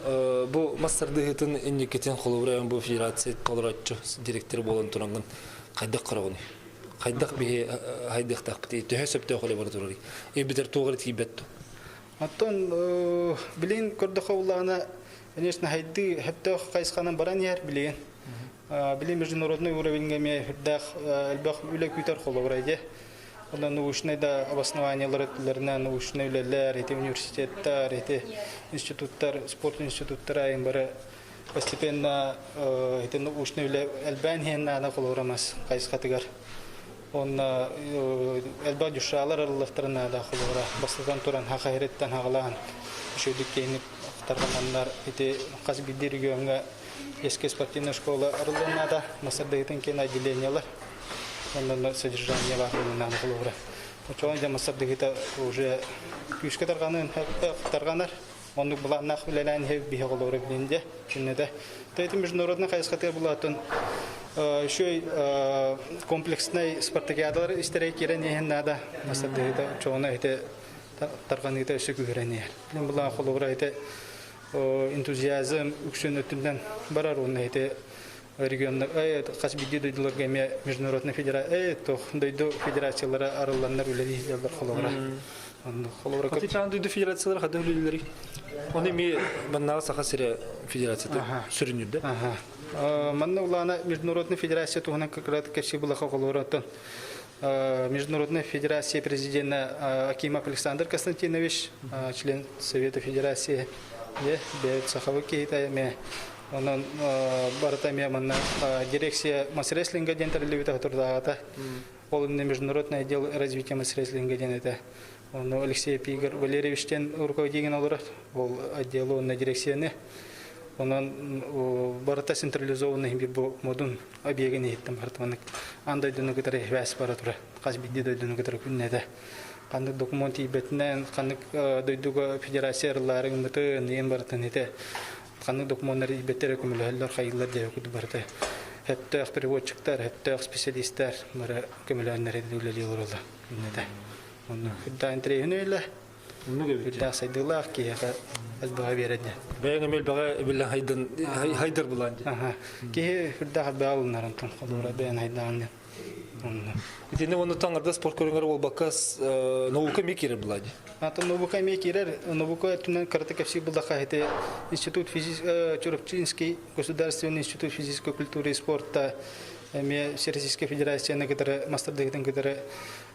бу мастардыһытын инникитин холобура бу федерация толороччу директор буолан турангын хайдах карагыный? Хайдах биһи хайдыхтаахпыт төһө сөптөөх үлэ бара турарый? Эбитер туоҕар тиийбэт Оттон билин көрдөхө улаана конечно хайды хөптөөх хайысханан баран иһэр билигин. Били международный уровеньга эмиэ үрдээх элбэх үлэ күүтэр холобура дьэ. Онно научнай да обоснованиелар өттүлэринэн научнай үлэлэр, ити университеттар, ити институттар, спорт институттара айын бары постепенно ити научнай үлэ элбээн иһэн наада холобура мас хайысхатыгар. Онно элбэх дюшалар арыллахтара наада холобура бастатан туран хахаһириттан хаҕалаан үчүгдүк киэҥник тарҕананнар ити хас биирдии региоҥҥа Детская спортивная школа арыллан Масардыгытын киэн отделениелар. Онно содержание бар буолунаан холобура. Очоҕон дьэ Масардыгыта уже күүскэ тарҕанын тарҕанар. Оннук былааннаах үлэлээн иһэ биһи холобура билин дьэ. Күннэтэ. Тэти международный хайысхатыгар булаатын еще комплекснай спартакиадалар истэрэ киирэн иһин наада. Масардыгыта очоҕуна ити тарҕаныыта өссө күүһүрэн иһэр. Билин былаан холобура ити энтузиазм үксүн өттүнэн барар уонна ити регионнар хас биирдии дойдуларга эмиэ международный федерация дойду федерациялара арылланнар үлэлииллэр холобура холобура Ати дойду федерациялара хада үлэлииллэрий Оны эми маннааҕы Саха сирэ федерацията сүрүннүүрдэ. Манна улаана международный федерация туһунан как раз кэпсии булаха холобура Международная федерация президента Акимов Александр Константинович, член Совета Федерации, бэйэт сахабы киһитэ эмиэ онон барыта эмиэ манна дирекция мас-рестлинга диэн тэриллибитэ соторутааҕыта. Ол иннинэ международное отдел развития мас-рестлинга диэн этэ. Ону Алексей Игорь Валерьевич диэн руководитель олорор. Ол отделу уонна дирекцияны. Онон барыта централизованный бир бу модун объегин иһиттен барыта аан дойдуну кытары сибээс бара тура. Хас биирдии дойдуну кытары күннэтэ. Ханнык документ тиийбэтинэн, ханнык дойдуга федерация арыллаары гыммытын, иэн барытын ите ханнык докумуоннар тиийбэттэрэ көмөлөһөллөр, хайыыллар диэбит курдук барыта. Сөптөөх переводчиктар, сөптөөх специалистар бары көмөлөөннөр үлэлии олороллор күннэтэ. Онно үрдээх интэриэһинэй үлэ. Үрдээх сайдыылаах киһиэхэ элбэҕи биэрэр диэн. Бэйэҥ эмиэ элбэҕи биллэн хайдан хайдар булаан диэн. Киһи үрдээх элбэҕи ылынар онтон холобура бэйэн хайдаан диэн. Итиннэ уонна таҥарда спорт көрүҥэр буолбакка наука эмиэ киирэр булаа дии. Атын наука эмиэ киирэр. Наука өттүнэн кырата кэпсиир буллахха ити институт физи Чурапчинский государственный институт физической культуры и спорта эмиэ Всероссийскай Федерацияны кытары мастардыгытын кытары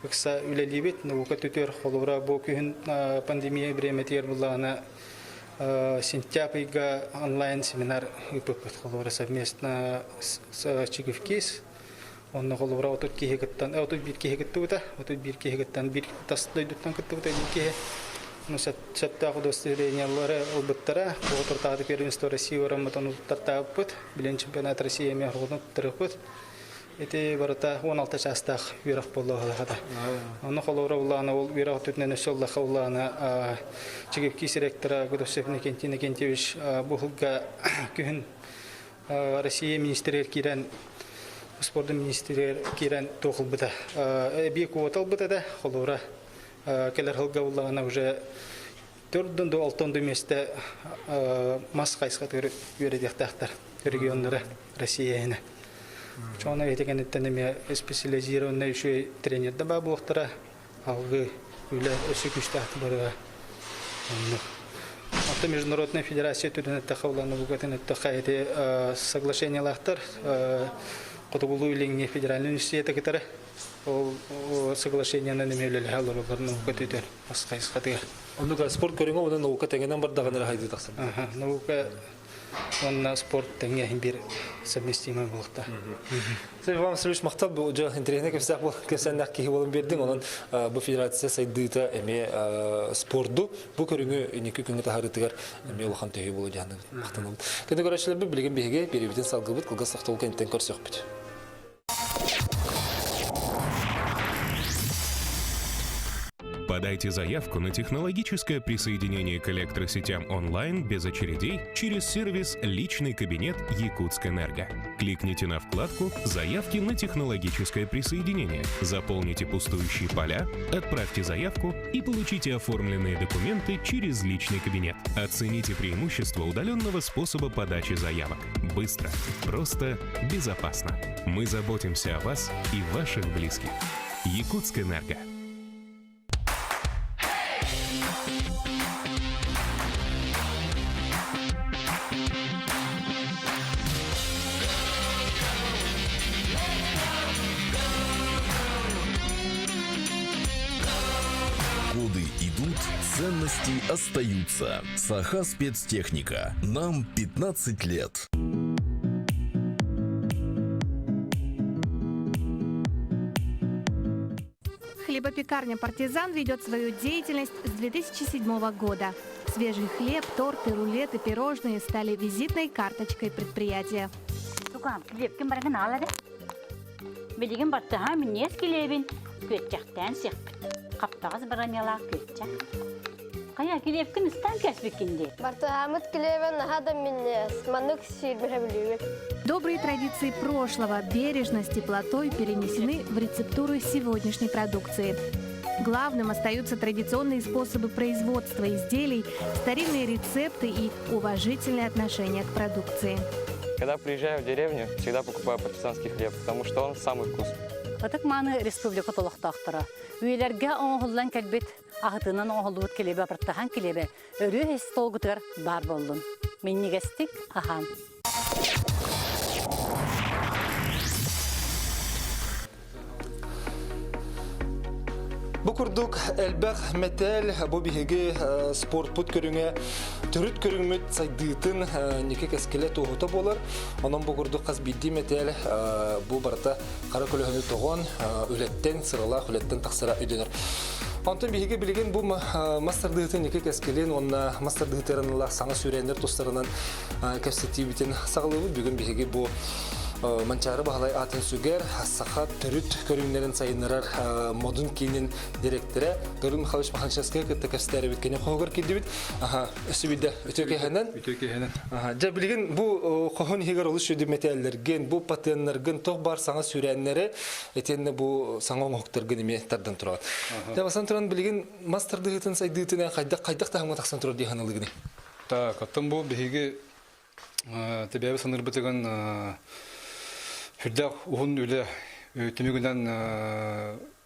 ыкса үлэлиибит. Наука түтүөр холобура бу күһүн пандемия бириэмэтигэр буллаҕына сентябрь ыйга онлайн семинар ыыппыппыт холобура совместно с Чиговкис Онно холобура 30 киһи кыттан, 31 киһи кыттыбыта, 31 киһи кыттан биир тас дойдуттан кыттыбыта биир киһи. Ну, сөптөөх удостоверениелары ылбыттара. Оҕотуртааты первенство России бараммытын утуттартаабыппыт. Билин чемпионат России эмиэ хоргутун туттарыахпыт. Ити барыта 16 чаастаах үөрэх буолла хата. Ону холобура улаана ол үөрэх өттүнэн өссө улаха улаана Чигивки ректора Гудовцев Никентий Никентьевич бу сылга күһүн Россия министригэр киирэн спордун министригэр киирэн туох ылбыта. Эбии квота ылбыта да, холобура кэлэр сылга буллаҕына уже төрдүн до алтон до миэстэ мас хайысхатыгар үөрэтиэхтээхтэр регионнара Россия иһинэ. Чоҕуна ити кэнниттэн эмиэ специализированный үчүгэй тренердэр баа буолуохтара. Алгы үлэ өссө күүстээх барыа. Оннук. Оттон Международная федерация түрүн эттэхэ улаана бугатын эттэхэ ити соглашениялаахтар Хотугулуу Илиҥҥи федеральный университеты кытары ол соглашениянан эмиэ үлэлэһэ олороллор наука түтэр ас хайысхатыгар. Оннук спорт көрүҥэ уонна наука тэҥинэн бардаҕына эрэ хайдыы тахсар. Наука уонна спорт тэҥҥэ иһин биир совместимый буолта. Иван Васильевич махтал бу дьэ интэриэһинэй кэпсээх бол кэпсээннээх киһи буолан биэрдиҥ. Онон бу федерация сайдыыта эмиэ спорду бу көрүҥү инники күҥҥэ таһаарыытыгар эмиэ улахан төһүү буолуо диэн махтанабыт. Кэннэ көрөөччүлэрбит билигин биһиги биэриибитин салгыбыт кылгас тохтобул кэнниттэн көрсүөхпүт. Подайте заявку на технологическое присоединение к электросетям онлайн без очередей через сервис «Личный кабинет Якутскэнерго». Кликните на вкладку «Заявки на технологическое присоединение», заполните пустующие поля, отправьте заявку и получите оформленные документы через личный кабинет. Оцените преимущества удаленного способа подачи заявок. Быстро, просто, безопасно. Мы заботимся о вас и ваших близких. Якутскэнерго. Годы идут, ценности остаются. Саха спецтехника. Нам 15 лет. Хлебопекарня «Партизан» ведет свою деятельность с 2007 года. Свежий хлеб, торты, рулеты, пирожные стали визитной карточкой предприятия. Тукаам, килиэпкин барыгын аал эрэ. Билигин баттаһа минньиэс килиэбин күөччэхтээн сиэхпит. Хаптаҕас бараньалаах күөччэх. Хайа, килиэпкин ыстаан кээспиккин дии. Бартыһаамыт килиэбэ наһаа да минньигэс. Маннык сиирбэһэ билиибит. Добрые традиции прошлого, бережность теплотой перенесены в рецептуры сегодняшней продукции. Главным остаются традиционные способы производства изделий, старинные рецепты и уважительное отношение к продукции. Когда приезжаю в деревню, всегда покупаю партизанский хлеб, потому что он самый вкусный. Ытык-мааны республика олохтоохторо. Үйэлэргэ оҥоһуллан кэлбит аһытынан оҥоһуллубут килиэбэ бартахан килиэбэ өрүү остуолгутугар баар буоллун. Минньигэстик аһаан. Бу курдук элбэх мэтээл бу биһиги спортпут көрүҥэ төрүт көрүҥмүт сайдыытын ники кэскилэ туоһута буолар. Онон бу курдук хас биирдии мэтээл бу барыта хара көлөһөнү тоҕон үлэттэн, сыралаах үлэттэн тахсара өйдөнөр. Онтон биһиги билигин бу мас тардыһытын ики кэскилин уонна мас тардыһытыарынылаах саҥа сүүрээннэр тустарынан кэпсэтиибитин саҕалыыбыт. Бүгүн биһиги бу Манчаары Баһылай аатын сүгэр саха төрүт көрүҥнэрин сайыннарар модун киинин директора Гарун Михайлович Маханчевскай кытта кэпсэтэрибит кини хоһугар киирдибит. Аха, өссө биирдэ үтүө киэһэнэн. Үтүө киэһэнэн. Дьэ билигин бу хоһун иһигэр олус сүдү мэтээллэргин, бу патеннаргын, туох баар саҥа сүүрээннэри итиэннэ бу саҥа оҥоһуктаргын эмиэ тардан тураҕын. Дьэ бастан туран билигин мас тардыһыытын сайдыытынан хайдах хайдах таһымҥа тахсан турар дии саныылыгыный? Так, оттон бу биһиги тэбээби саныырбытыгын сүрдээх уһун үлэ түмүгүнэн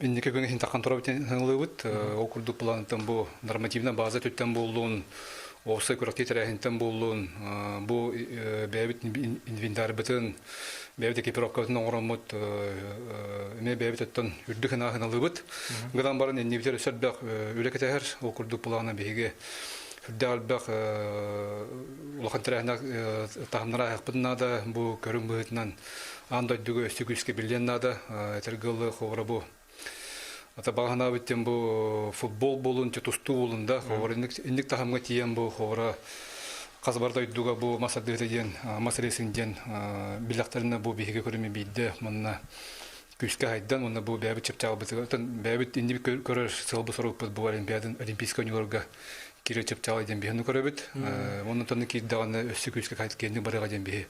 инники күн иһин таххан турабыт саныылыыбыт. Ол курдук планытан бу нормативная база түттэн буоллун, уопсай күрэхтии тэрээһинтэн буоллун, бу бэйэбит инвентарьбытын бэйэбит экипировкабытын оҥороммут эмиэ бэйэбит оттон үрдүк ынаахыналыыбыт. Гынан баран иннибитигэр өссө элбэх үлэ кэтэһэр. Ол курдук былаана биһиги сүрдээх элбэх улахан тэрээһиннээх таһымнара ааһыахпытын наада. Бу көрүҥ быһыытынан аан дойдуга өссө күүскэ биллиэн наада. Этэргэ дылы холобура бу Ата баҕаһынаабыт диэн бу футбол буолун, тустуу буолун да, холобура инник таһымҥа тиийэн бу холобура хас бар дойдуга бу мас ардыыта диэн, мас рейсинг диэн биллэхтэринэ бу биһиги көрүмү биирдэ манна күүскэ хайдан уонна бу бэйэбит чыпчаалбытыгар бэйэбит иннибит көрөр сыалбыт-сорукпут бу олимпиадан олимпийскай оонньууларга киирэр чыпчаал диэн биһини көрөбүт. Онон тонну киирдэҕинэ өссө күүскэ киэнник барыаҕа диэн биһи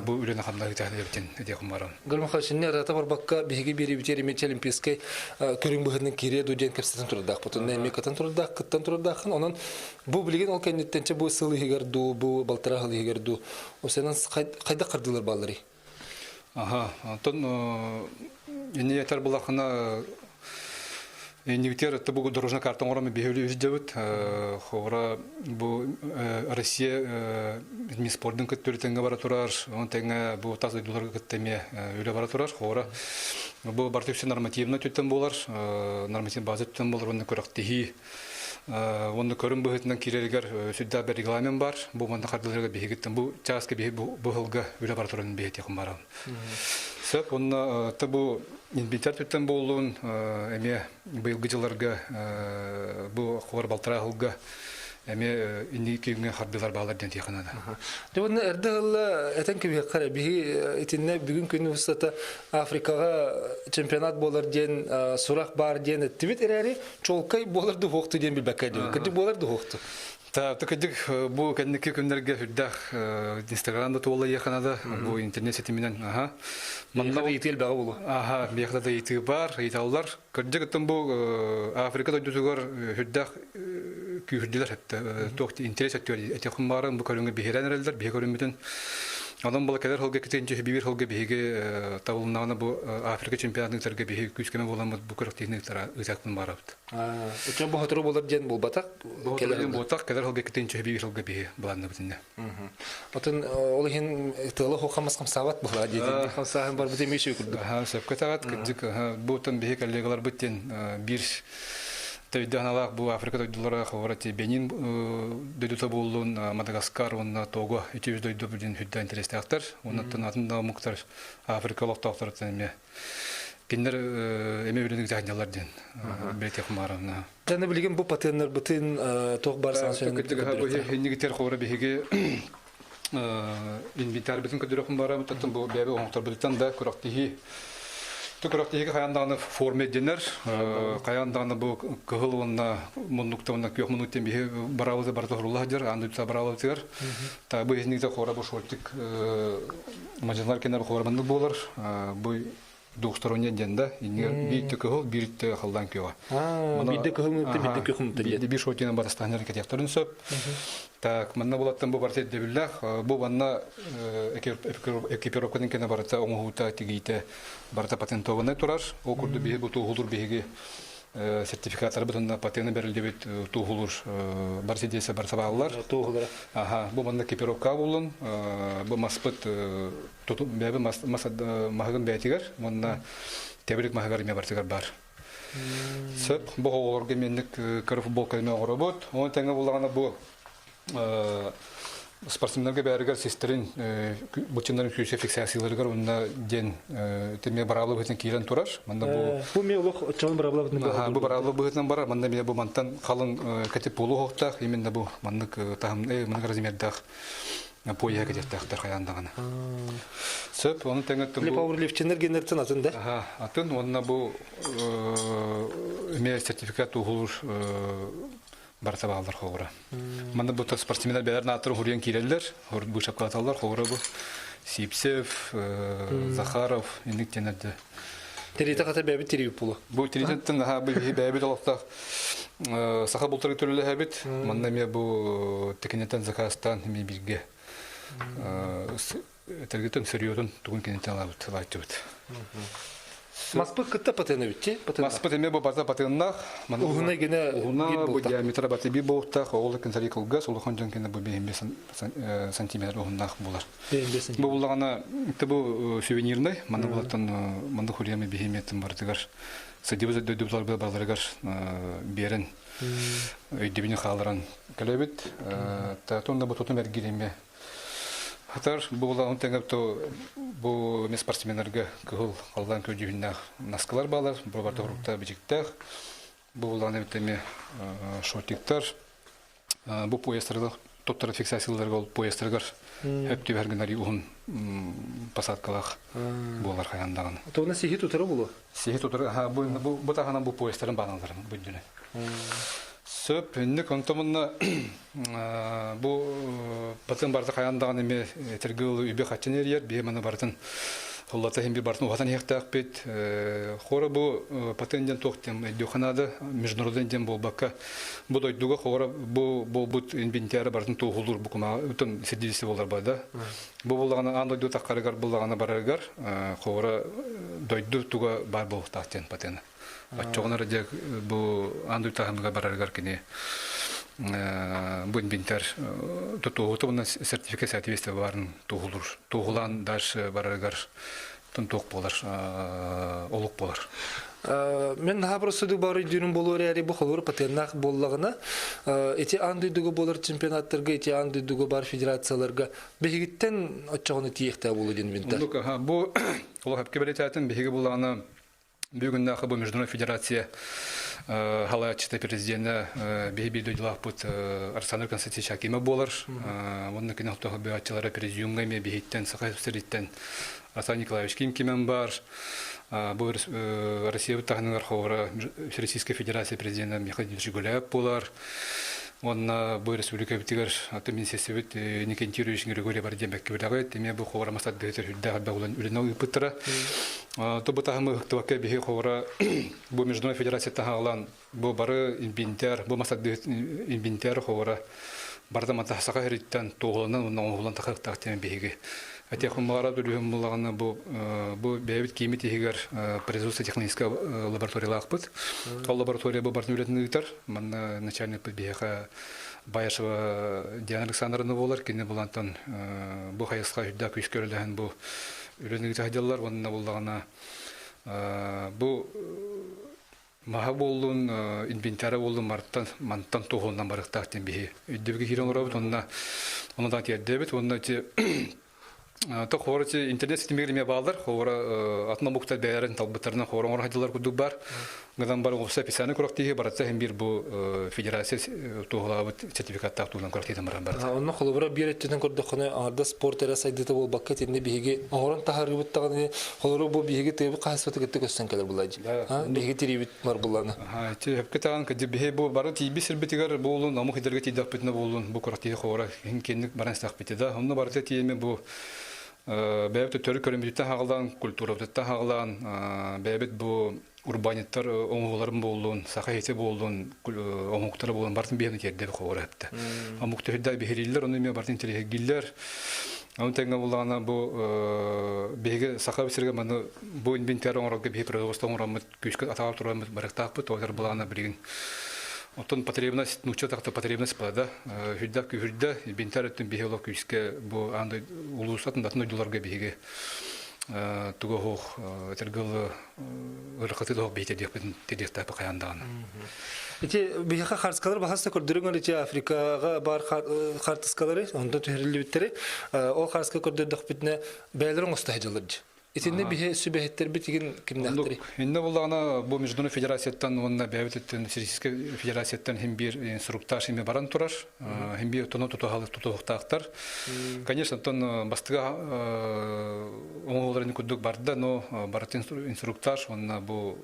бу үлэни хамнаһы эбитин этиэхим баран. Гүл Михайлович, инне ырата барбакка биһиги биэриибитигэр эмиэ олимпийскай көрүҥ быһыытынан киириэ дуу диэн кэпсэтэн турардаахпыт. Онно эмиэ кытан турардаах, кыттан турардааххын. Онон бу билигин ол кэнниттэн бу сыл иһигэр дуу, бу балтараа сыл иһигэр дуу, осенан хайдах хардыылар баалларый? Аха, онтон инни этэр булахына иннибитигэр өттө бу дорожная карта оҥорон биһиги үһүдьэбит. Ховра бу Россия спордун кытта тэҥҥэ бара турар, он тэҥҥэ бу тас дойдуларга кытта эмиэ үлэ бара турар. Ховра бу барыта үксэ нормативно түттэн буолар, норматив база түттэн буолар уонна күрэхтэһии Уонна көрүн быһыытынан киирэригэр сүрдээх бэр регламент бар. Бу манна хардыларга биһигиттэн бу чааска биһи бу сылга үлэ бара турарын биһиэтиэхим баран. Сөп, уонна та бу инвентарь түттэн буоллун эмиэ быйылгы дьылларга бу хуар балтараа сылга эмиэ инники күҥҥэ хардылар баалар диэн тиэхэ наада. Дьэ уонна эрдэ ылла этэн кэбиһиэххэ эрэ биһи итиннэ бүгүн күн устата Африкаҕа чемпионат буолар диэн сурах баар диэн эттибит эрээри чуолкай буолар да уһуохту диэн билбэккэ диэн. Кырдьык буолар да уһуохту. Та кырдьык бу кэнники күннэргэ үрдэх Инстаграм да туола иэханада бу интернет ситиминэн аха. Манна ыйытыы элбэҕи булу. Аха, биэхэ да ыйытыы бар, ыйыталлар. Кырдьык оттон бу Африка дойдутугар үрдэх күүһүрдүлэр хэтте туох интерес өттүгэр этиэххин баарын бу көрүҥҥэ биһирээн эрэллэр биһи көрүммүтүн Онон була кэлэр сылга китинчи биир сылга биһиги табылыннаҕына бу Африка чемпионатын ыытарга биһиги күүскэме буоламмыт бу күрэхтэһиини ыытара ыытыахпын баарабыт. Өтө бу сотору буолар диэн буолбатах. Бу сотору диэн буолбатах, кэлэр сылга китинчи биир сылга биһи былааннабыт инне. Отон ол иһин тыала хамас хамсаабат буолаа диэтин хамсааһын барбыт эмиэ үчүгэй курдук. Сөпкө таҕат, кырдьык бу оттон биһи коллегаларбыт диэн биир Төйдөһүн бу Африка дойдулара ховора ти Бенин дойдута буоллун, Мадагаскар уонна Того ити үс дойду билин хүрдэ интэриэстээхтэр. Оннуттан атын да омуктар Африка олохтоохторуттан эмиэ кинилэр эмиэ үлэни дьаһанньалар диэн билетиэх маарана. Таны билигин бу патеннарбытын туох бар санасын Иннигитер ховора биһиги инвентарьбытын көрдөрөхүн барабыт таттан бу бэйэ оҥорторбутуттан да күрэхтэһии күрэхтэһиигэ хайаан даҕаны форма ирдэнэр хайаан даҕаны бу кыһыл уонна муннукта уонна күөх муннук диэн биһи бараабыты барыта хорула сылдьар аан дойдута бараабытыгар та бу иһинигитэ хора бу шортик мадьалар кэннэр хора маннык буолар бу двухсторонняя диэн да иннигэр биирдэ кыһыл биирдэ халлаан күөҕэ биирдэ кыһыл муннукта биирдэ күөх муннукта диэн биир шортинан барыстааннар кэтиэхтэрин сөп так манна булаттан бу барыта ирдэбиллээх бу манна экипировкатын кэнэ барыта оҥоһуута тигиитэ барыта патентованный турар ол курдук биһи бу туоһулуур биһиги сертификаттарбыт уонна патена бэриллибит туоһулуур бар сидиэсэ барыта бааллар туоһулара аха бу манна экипировка буллун бу маспыт бэйэбин мас маһыгын бэйэтигэр уонна тэбилик маһыгар эмиэ барытыгар баар. Сөп, бу оҕолорго менник кыра футболка эмиэ оҥоробут. Оны тэҥэ буллаҕына бу. Спортсменнарга бээригэр систэрин буччуннарын күүсэ фиксацияларыгар уонна диэн тэмиэ бараабыла быһыытынан киирэн турар. Манна бу Бу ми олох чон бараабыла быһыытынан бу бараабыла быһыытынан барар. Манна эмиэ бу мантан халыҥ кэтип буолуохтаах. Именно бу маннык таһым маннык размердаах пояһа кэтиэхтээхтэр хайаан даҕаны. Сөп, ону тэҥэ бу пауэрлифтинер генертен атын да? Атын уонна бу эмиэ сертификат туоһулуур барыта бааллар хоҕура. Манна бу спортсменнар бэлэр нааттар хуруйан киирэллэр, быышапкалаталлар хоҕура бу Сипсев, Захаров, инник тенерде. Тириитэ хата бэйэбит тириибит буолуо. Бу тириитеттен аха бу бэйэбит олохтоох саха бултары төлөлөһөбүт. Манна эмиэ бу текинеттен заказтаан эмиэ бирге этэргитин сөрүөтүн тугун киниттен алабыт лааччыбыт. Маспыт кытта патена битти. Маспыт эмиэ бу барта патеннаах. Уһуна гына уһуна бу диаметра баты би боуттаах, ол кин кылгас, улахан дьон кene бу 5 сантиметр уһуннаах булар. Бу буллаҕына ити бу сувенирный, манна булаттан манна хурьями биһимиэттин барытыгар садибыз дойдубуталар барыларыгар биэрэн өйдөбүнү хааларан кэлэбит. Татун да бу тутум эргириме Хатар буолаҕын тэҥэ бу эмиэ спортсменнарга кыһыл халлаан көрдүүһүннээх наскылар баалар, бу барыта хурукта бичиктээх. Бу буоллаҕына эбит эмиэ шортиктар. Бу поястарга тоттора фиксацияларга ол поястарыгар хөп түбэр гынар уһун посадкалаах буолар хайаан даҕаны. Туона сиһи тутара булу? Сиһи тутара, бу бу таһынан бу поястарын бааналар бу дүнэ. Сөп, инник онтомунна бу батын барыта хайаан даҕаны эмиэ этэргэ дылы үбү хаччын эрийэр, биһи маны барытын холлата иһин барытын уһатан иһиэхтээхпит. Хора бу патент диэн туох диэн өйдүөххэ наада, международный диэн буолбакка, бу дойдуга хора бу буолбут инвентары барытын туоһулуур бу кумаа утун сирдииси буолар бада. Бу буллаҕына аан дойду таххарыгар буллаҕына барарыгар хора дойду туга баар буолуохтаах диэн патена. Оччоҕуна эрэ дьэ бу аан дойду таһымыгар барарыгар кини бу инвентарь тутуоһута уонна сертификат соответствия баарын туоһулуур. Туоһулаан дальше барарыгар туох буолар, олук буолар. Мен наһаа просто бар өйдүүрүм буолуо эрээри бу холобур патеннаах буоллаҕына ити аан дойдуга буолар чемпионаттарга ити аан дойдуга бар федерацияларга биһигиттэн оччоҕуна тиийиэхтээх буолуо диэн инвентарь. Бу олох эпке бэлиэтээтим биһиги буллаҕына Бүгүннээхи бу Международная федерация халааччыта президенэ биһи биир дойдулаахпыт Александр Константинович Акимов буолар. Уонна кини хотоһо быһааччылара президиумҥа эмиэ биһиттэн Саха сириттэн Асан Николаевич Ким Кимен бар. Бу Россия таһыныгар хоҕура Российская Федерация президенэ Михаил Дмитриевич Гуляев буолар. Уонна бу республикабытыгар аты министерствобит Никентий Юрьевич Григорьев бар диэн бэккэ билэҕит. Эмиэ бу хоҕура масардыһытыр үрдээх элбэх үлэни ыыппыттара. То бу таһымы ыһыктыбакка биһи хоҕура бу Международная федерация таһаалаан бу бары инвентар, бу масардыһыт инвентар хоҕура барда мата саха сириттэн туоһуланан уонна оҥоһуллан тахыахтаах диэн биһиги. Этиэхпин баҕарар үлүһүм буллаҕына бу бу бэйэбит киимит иһигэр производство техническай лабораториялаахпыт. Ол лаборатория бу бартын үлэтин ыытар. Манна начальникпыт биһиэхэ Баишева Диана Александровна буолар. Кини булантан бу хайысха үрдээх күүскэ үлэлэһэн бу үлэни ыыта сылдьаллар уонна буллаҕына бу маһа буоллун, инвентара буоллун мартан мантан туһунан барыктаах диэн биһи өйдөбүлгэ киирэн олоробут уонна онно тиэрдэбит уонна ити То хора интернет ситимигэр эмиэ бааллар. Хора атын омуктар бэйэлэрин талбыттарынан хора оҥоро сылдьаллар курдук бар. Гынан бар уопсай официальный күрэхтэһии барыта иһин биир бу федерация туоһулаабыт сертификаттаах туһунан күрэхтэһиитин баран барыта. Онно холобура биир өттүнэн көрдөххүнэ аҥардас спорт эрэ сайдыыта буолбакка итиннэ биһиги оҥорон таһаарыыбыт даҕаны холобура бу биһиги тыабыт хаһыспыты кытта көстөн кэлэр булла биһиги тириибит бар булланы. Сөпкө таҕан биһи бу бары тиийбит сирбитигэр буолун, омук идэргэ тиийдэхпитинэ буолун, бу күрэхтэһии хора киэнник баран истэхпитэ да. Онно барыта тиийэми бу бэйэбит төрүт көрүммүтүттэн хаҕалаан, культурабытыттан хаҕалаан, бэйэбит бу урбаанньыттар оҥоһууларын буоллун, саха иһитэ буоллун, оҥоһуктара буоллун барытын биһиэхэ тиэрдэбит хора эптэ. Омук төһүрдэ биһирииллэр, ону эмиэ барытын интэриэһиргииллэр. Ону тэҥэ буллаҕына бу биһиги саха сиргэ маны бу инвентарь оҥорорго биһи производство оҥороммут күүскэ атаҕар тураммыт барыктаахпыт, ол былаана билигин Оттон потребность, нуучча тахта потребность бада, хүрдэ күүһүрдэ, инвентарь өттүн биһи олох күүскэ бу аан улуус атын атын дойдуларга биһиги туга оһох этэргыл ырхаты да оһох биһи тедиэхпитин тедиэхтээппи хайаан даҕаны. Ити биһиэхэ хаарыскалар баһас да көрдөрүҥ ити Африкаҕа баар хаартыскалары, онтон түһэриллибиттэри, ол хаарыска көрдөрдөхпүтүнэ бэйэлэрин оҥосто сылдьаллар дии. Итиннэ биһи сүбэһиттэрбит игин кимнээхтэрий? Иннэ буллаҕына бу Международный федерацияттан уонна бэйэбититтэн Всероссийскай федерацияттан хим биир инструктаж ими баран турар. Хим биир тону тутуһуктаахтар. Конечно, оттон бастыга оҥоһуларын курдук барда, но барытын инструктаж уонна бу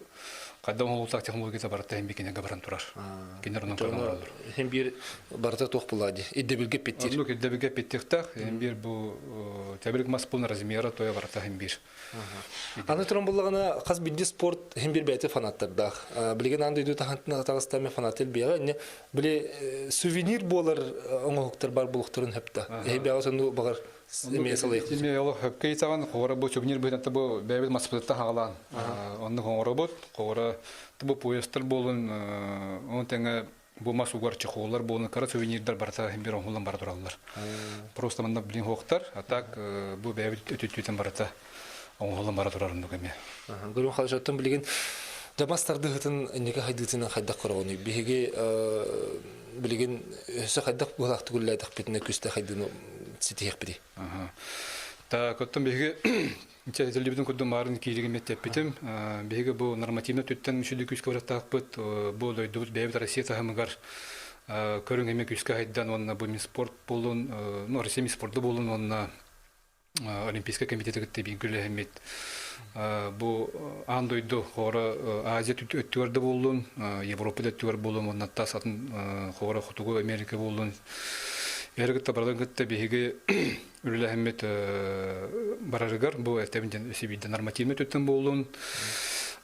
Хайда оҥоһуллубут технологията барыта иһин бикинеге баран турар. Кинилэр онон көрөн олороллор. Иһин биир барыта туох булаа дии. Ирдэбилгэ эппиттиир. Оннук ирдэбилгэ эппиттиэхтээх. Иһин биир бу тэбилик мас булун размера тоя барыта иһин биир. Аны туран буллаҕына хас биирдии спорт иһин биир бэйэтэ фанаттардаах. Билигин аан дойду таһантын таҕыстаами фанатель биэҕэ инне били сувенир буолар оҥоһуктар бар булуктарын хөптө. Эһи бэҕэ сонну бағар Эмиэ салайык. Эмиэ олох хөпкө ыйтаҕын, хоҕора бу сувенир быһыытынан бу бэйэбит маспытыттан хаҕалаан оннук оҥоробут. Хоҕора бу поездтар буолун, ону тэҥэ бу мас угар чехоллар буолун, кыра сувенирдар барыта биир оҥоһуллан бара тураллар. Просто манна блин хуохтар, а так бу бэйэбит өтүттүүтэн барыта оҥоһуллан бара турар оннук эмиэ. Көрүҥ халышаттан билигин дьамас тардыһытын инники хайдыытынан хайдах көрөҕүнүй? Биһиги билигин өссө хайдах быһалаахтык үлэлээтэхпитинэ күстэ хайдыыны ситиһиэхпитий? Так, оттон биһиги телевизор курдук маарын кииригин меттеппитим. Биһиги бу нормативно түттэн мүсүлү күүскэ бараттаахпыт. Бу дойдубут бэйэбит Россия таһымыгар көрүҥ эмиэ күүскэ хайдан уонна бу мин спорт буолун, ну Россия мин спорду буолун уонна Олимпийскай комитеты кытта бииргэ үлэһэммит бу аан дойду хоро Азия өттүгэр да буоллун, Европа да өттүгэр буоллун, уонна тас атын хоро Хотугу Америка буоллун, эри кытта барытын кытта биһиги үлэлэһэммит барарыгар бу этэбин диэн сибиирдэ нормативный өттүттэн буоллун,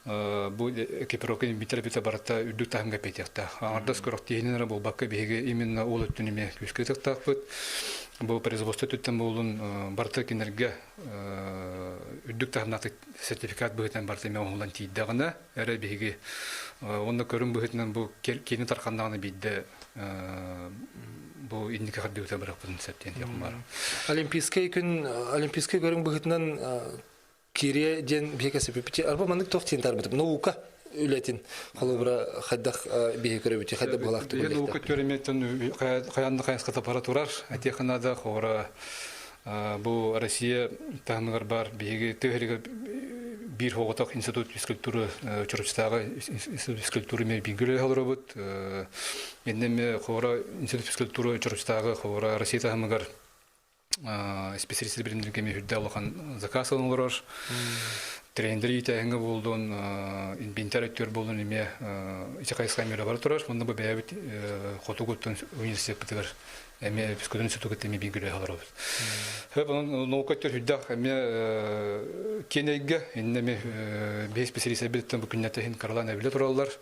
бу экипировка бүтэр бүтэ барыта үрдүк таһымга эппиэтиэхтээх. Аҥардас көрөхтиһинэн эрэ буолбакка биһиги именно ол өттүн эмиэ күүскэ ытыктаахпыт. Бу производство өттүттэн буоллун барыта кинилэргэ үрдүк таһымнаах сертификат быһыытынан барыта эмиэ оҥоһуллан тиийдэҕинэ эрэ биһиги уонна көрүҥ быһыытынан бу киэни тарханнаҕына биирдэ бу инники хардыыбыта барыахпытын сөп диэн диэххин баар. Олимпийскай күн Олимпийскай көрүҥ быһыытынан кириэ диэн биһиги кэсиппиппит. Арба маннык туох диэн таарбытым. Наука үлэтин холобура хайдах биһи көрөбүтүй, хайдах быһалаахтык Биһи наука түөрэмиэттэн хайаан хайысхата бара турар. Этиэххэ наада хоҕура бу Россия таһымыгар бар биһиги тыа биир хоҕотох институт физкультуры Чурапчытааҕы институт физкультуры эмиэ бииргэ үлэлэһэ олоробут. Иннэ хоҕура институт физкультуры Чурапчытааҕы хоҕура Россия таһымыгар специалистер билимнэргэ эмиэ үрдэ улахан заказ ылан олорор. Тренер иитээһиҥҥэ буоллун, инвентарь өттүгэр буоллун эмиэ ити хайысха эмиэ бара турар. Онно бу бэйэбит хотугуттан университеппытыгар эмиэ физкультура институтугар эмиэ бииргэ үлэлэһэ олоробут. Хөп онон наука өттүгэр үрдэх эмиэ киэн эйгэ, иннэ эмиэ биһи специалистэрбититтэн бу күннэтэ иһин каралаан эбилэ тураллар.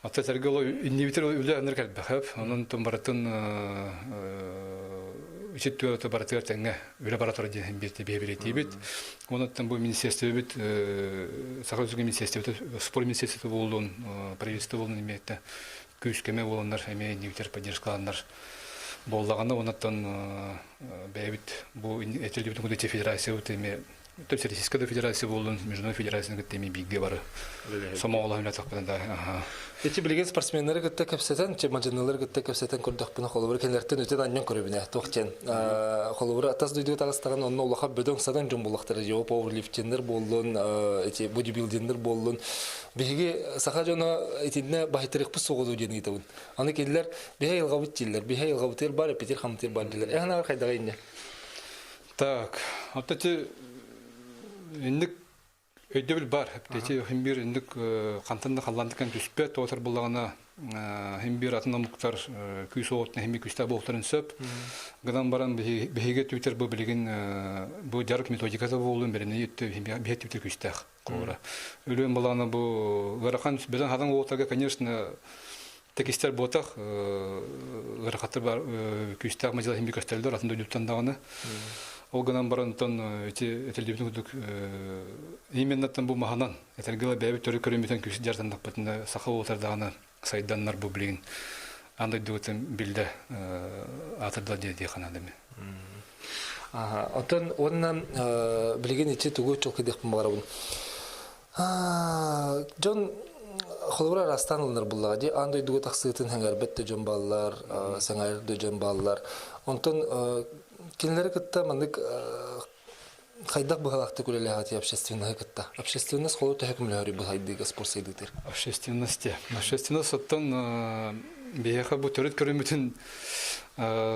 Ата сэргэ ол иннибитер үлэ аныр кэлбэхэп. Онон тум барытын үчүт түөрөтө барытыгар тэҥҥэ үлэ бара турар диэн бииртэ биһиэбилэтиибит. Онон бу министерствобит Саха Республикатын министерствота спорт министерствота буоллун, правительство буоллун эмиэ күүс-көмө буоланнар эмиэ иннибитер поддержкаланнар буоллаҕына онон бэйэбит бу этилибит кудачи федерациябыт эмиэ То есть Российская Федерация буоллун, Международная федерацияны кытта эмиэ бииргэ бары сомоҕолоһон үлэтахпына да. Ити билигин спортсменнары кытта кэпсэтэн, мадьынылары кытта кэпсэтэн көрдөхпүнэ, холобур кинилэртэн үтэн анньан көрөбүнэ. Туох диэн, холобур тас дойдуга таҕыстаҕын онно улахан бөдөҥ садан дьон буллахтара, его пауэрлифтиннер буоллун, эти бодибилдиннер буоллун. Биһиги саха дьоно итиннэ баһыйтарыахпыт суоҕа диэн ыйытабын. Аны кинилэр биһи айылҕабыт дииллэр, биһи айылҕабытыгар бар, эпитир хамтыыр бар дииллэр. Эһэн хайдаҕа инньэ? Так, вот эти инник өйдөбүл бар. Эти хим бир инник хантан да халлантыкан түспэт, тоотор буллаҕына хим бир атын омуктар күүс оҕотuna хим күүстээх буолуохтарын сөп. Гынан баран биһиги түбүтэр бу билигин бу дьарык методиката буолуун бэрини өттө биһи түбүтэр күүстээх куора. Өлүөн балаана бу ыарахан бөдөн хадан уолтарга, конечно, текистер буотах ыарахаттар бар күүстээх мадьала химби көстөллөр атын дойдуттан даҕаны ол гынан баран онтон ити этэлдибитин курдук именнаттан бу маһанан этэргила бэйэбит төрү көрүммүтэн күүс дьартаннахпытына саха уолтар даҕаны сайданнар бу билигин аан дойдубутун билде аатырда диэ ханаадами Оттон уонна билигин ити тугу чолкуйдахпын баҕарабын. Дьон. Холобура араастаан ылынар буллаҕа дии. Аан дойдуга тахсыытын сэҥээрбэт да дьон бааллар, сэҥээрэр да дьон бааллар. Онтон кинилэри кытта маннык хайдах быһалаахтык үлэлээҕитий общественноһы кытта? Общественность холу төһө көмөлөһөрүй бу сайдыыга спорт сайдыытыгар? Общественности. Общественность оттон биһиэхэ бу төрүт көрүммүтүн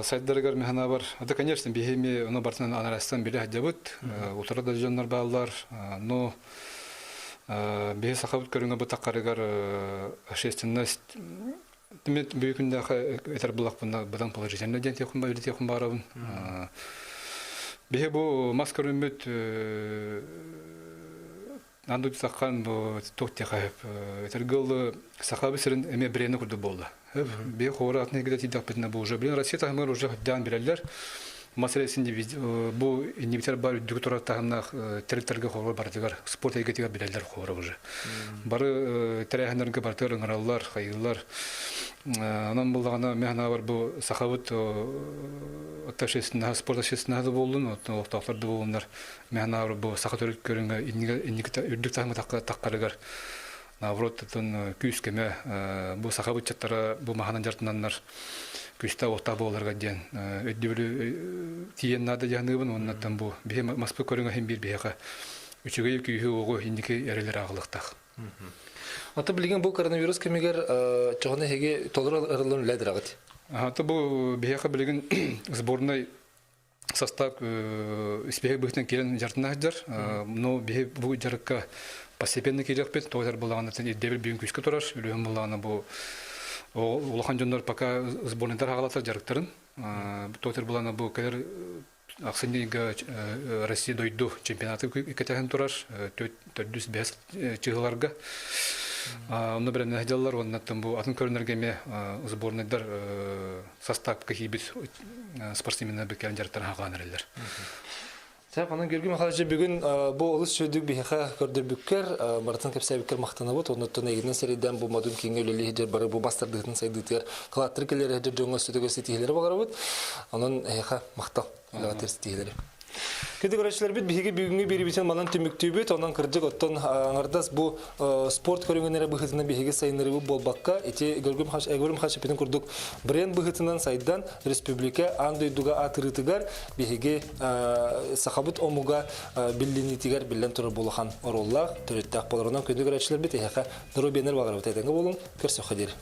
сайдарыгар механабар. Это, конечно, биһиэми ону бартынан анарастан биле сылдьабыт. Утары да дьоннор бааллар. Но биһи сахабыт көрүҥэ бу таххарыгар общественность Мен бүгүннээхэ этэр булахпына быдан положительно диэн тиэххин ба тиэххин баарабын. Биһи бу мас көрүммүт анду саххан бу туох тиэхэ этэргыл сахабы сирин эмиэ бренди курдук буолла. Биһи хоора атын эгиде тиийдэхпитинэ бу уже блин Россия таһымыгар уже даан билэллэр. Мас рейсин бу иннибитер бар үрдүк турар таһымнаах тэрилтэргэ хорур барытыгар спорт эйгэтигэр билэллэр хорур уже. Бары тэрээһиннэргэ барытыгар ыҥыраллар, хайыыллар. Онон буллаҕына мен санаабар бу сахабыт общественноһа, спорт общественноһа да буоллун, олохтоохтор да буоллуннар, мен санаабар бу саха төрүт көрүҥэ инники үрдүк таһымы таххарыгар наоборот оттон күүс-көмө бу саха ыччаттара бу маһынан дьарытынаннар күүстээх уохтаах буоларга диэн өйдөбүлү тиийэн наада дьаһаныыбын уоннаттан бу биһи маспыт көрүҥэ иһин биир биһиэхэ үчүгэй күүһү-уоҕу инники эрэлэр ааҕылыктаах. Ата билигин бу коронавирус кэмигэр чоҕун эһиги толору ырылын үлэдирэҕит? Ата бу биһиэхэ билигин сборнай состав испиэһик быһыытынан киирэн дьарытына сылдьар. Но биһи бу дьарыкка постепенно киириэхпит. Тоҕо этэр буоллаҕына ирдэбил бүгүн күүскэ турар. Үлүһүн буоллаҕына бу улахан дьоннор пока сборниктар хаалатар дьарыктарын. Тоҕо этэр буоллаҕына бу кэлэр ахсынньы ыйга Россия дойду чемпионаты кэтэһэн турар. Төрдүс бэс чыһыларга. Онно бэлэмнэһэ сылдьаллар уонна бу атын көрүнэргэ эмиэ сборнайдар састаапка киирбит спортсменнар бэккээн дьарыктарын хаҕаан эрэллэр. Сәп, онон Георгий Михайлович бүгүн бу олус сүрдүк биһиэхэ көрдөрбүккэр, барытын кэпсээбиккэр махтанабыт. Оннуттан эйигинэн сэрийдээн бу модун кииҥҥэ үлэлии сылдьар бары бу бастардыытын сайдыытыгар кылааттары кэлэр сылдьар дьоҥҥо өссө ситиһиилэри баҕарабыт. Онон эһиэхэ махтал. Үлэҕитигэр ситиһиилэри. Күндү көрөөччүлэрбит, биһиги бүгүҥҥү биэриибитин манан түмүктүүбүт. Онон кырдьык оттон аҥардас бу спорт көрүҥүн эрэ быһыытынан биһиги сайыннарыыбыт буолбакка, ити Георгий Михайлович эппитин курдук бренд быһыытынан сайдан республика аан дойдуга аатырыытыгар биһиги сахабыт омуга биллиниитигэр биллэн турар улахан оруоллаах, төрүттээх болорунан күндү көрөөччүлэрбит эһиэхэ доруобуйаны баҕарабыт этэҥҥэ буолуҥ, көрсөххө диэри.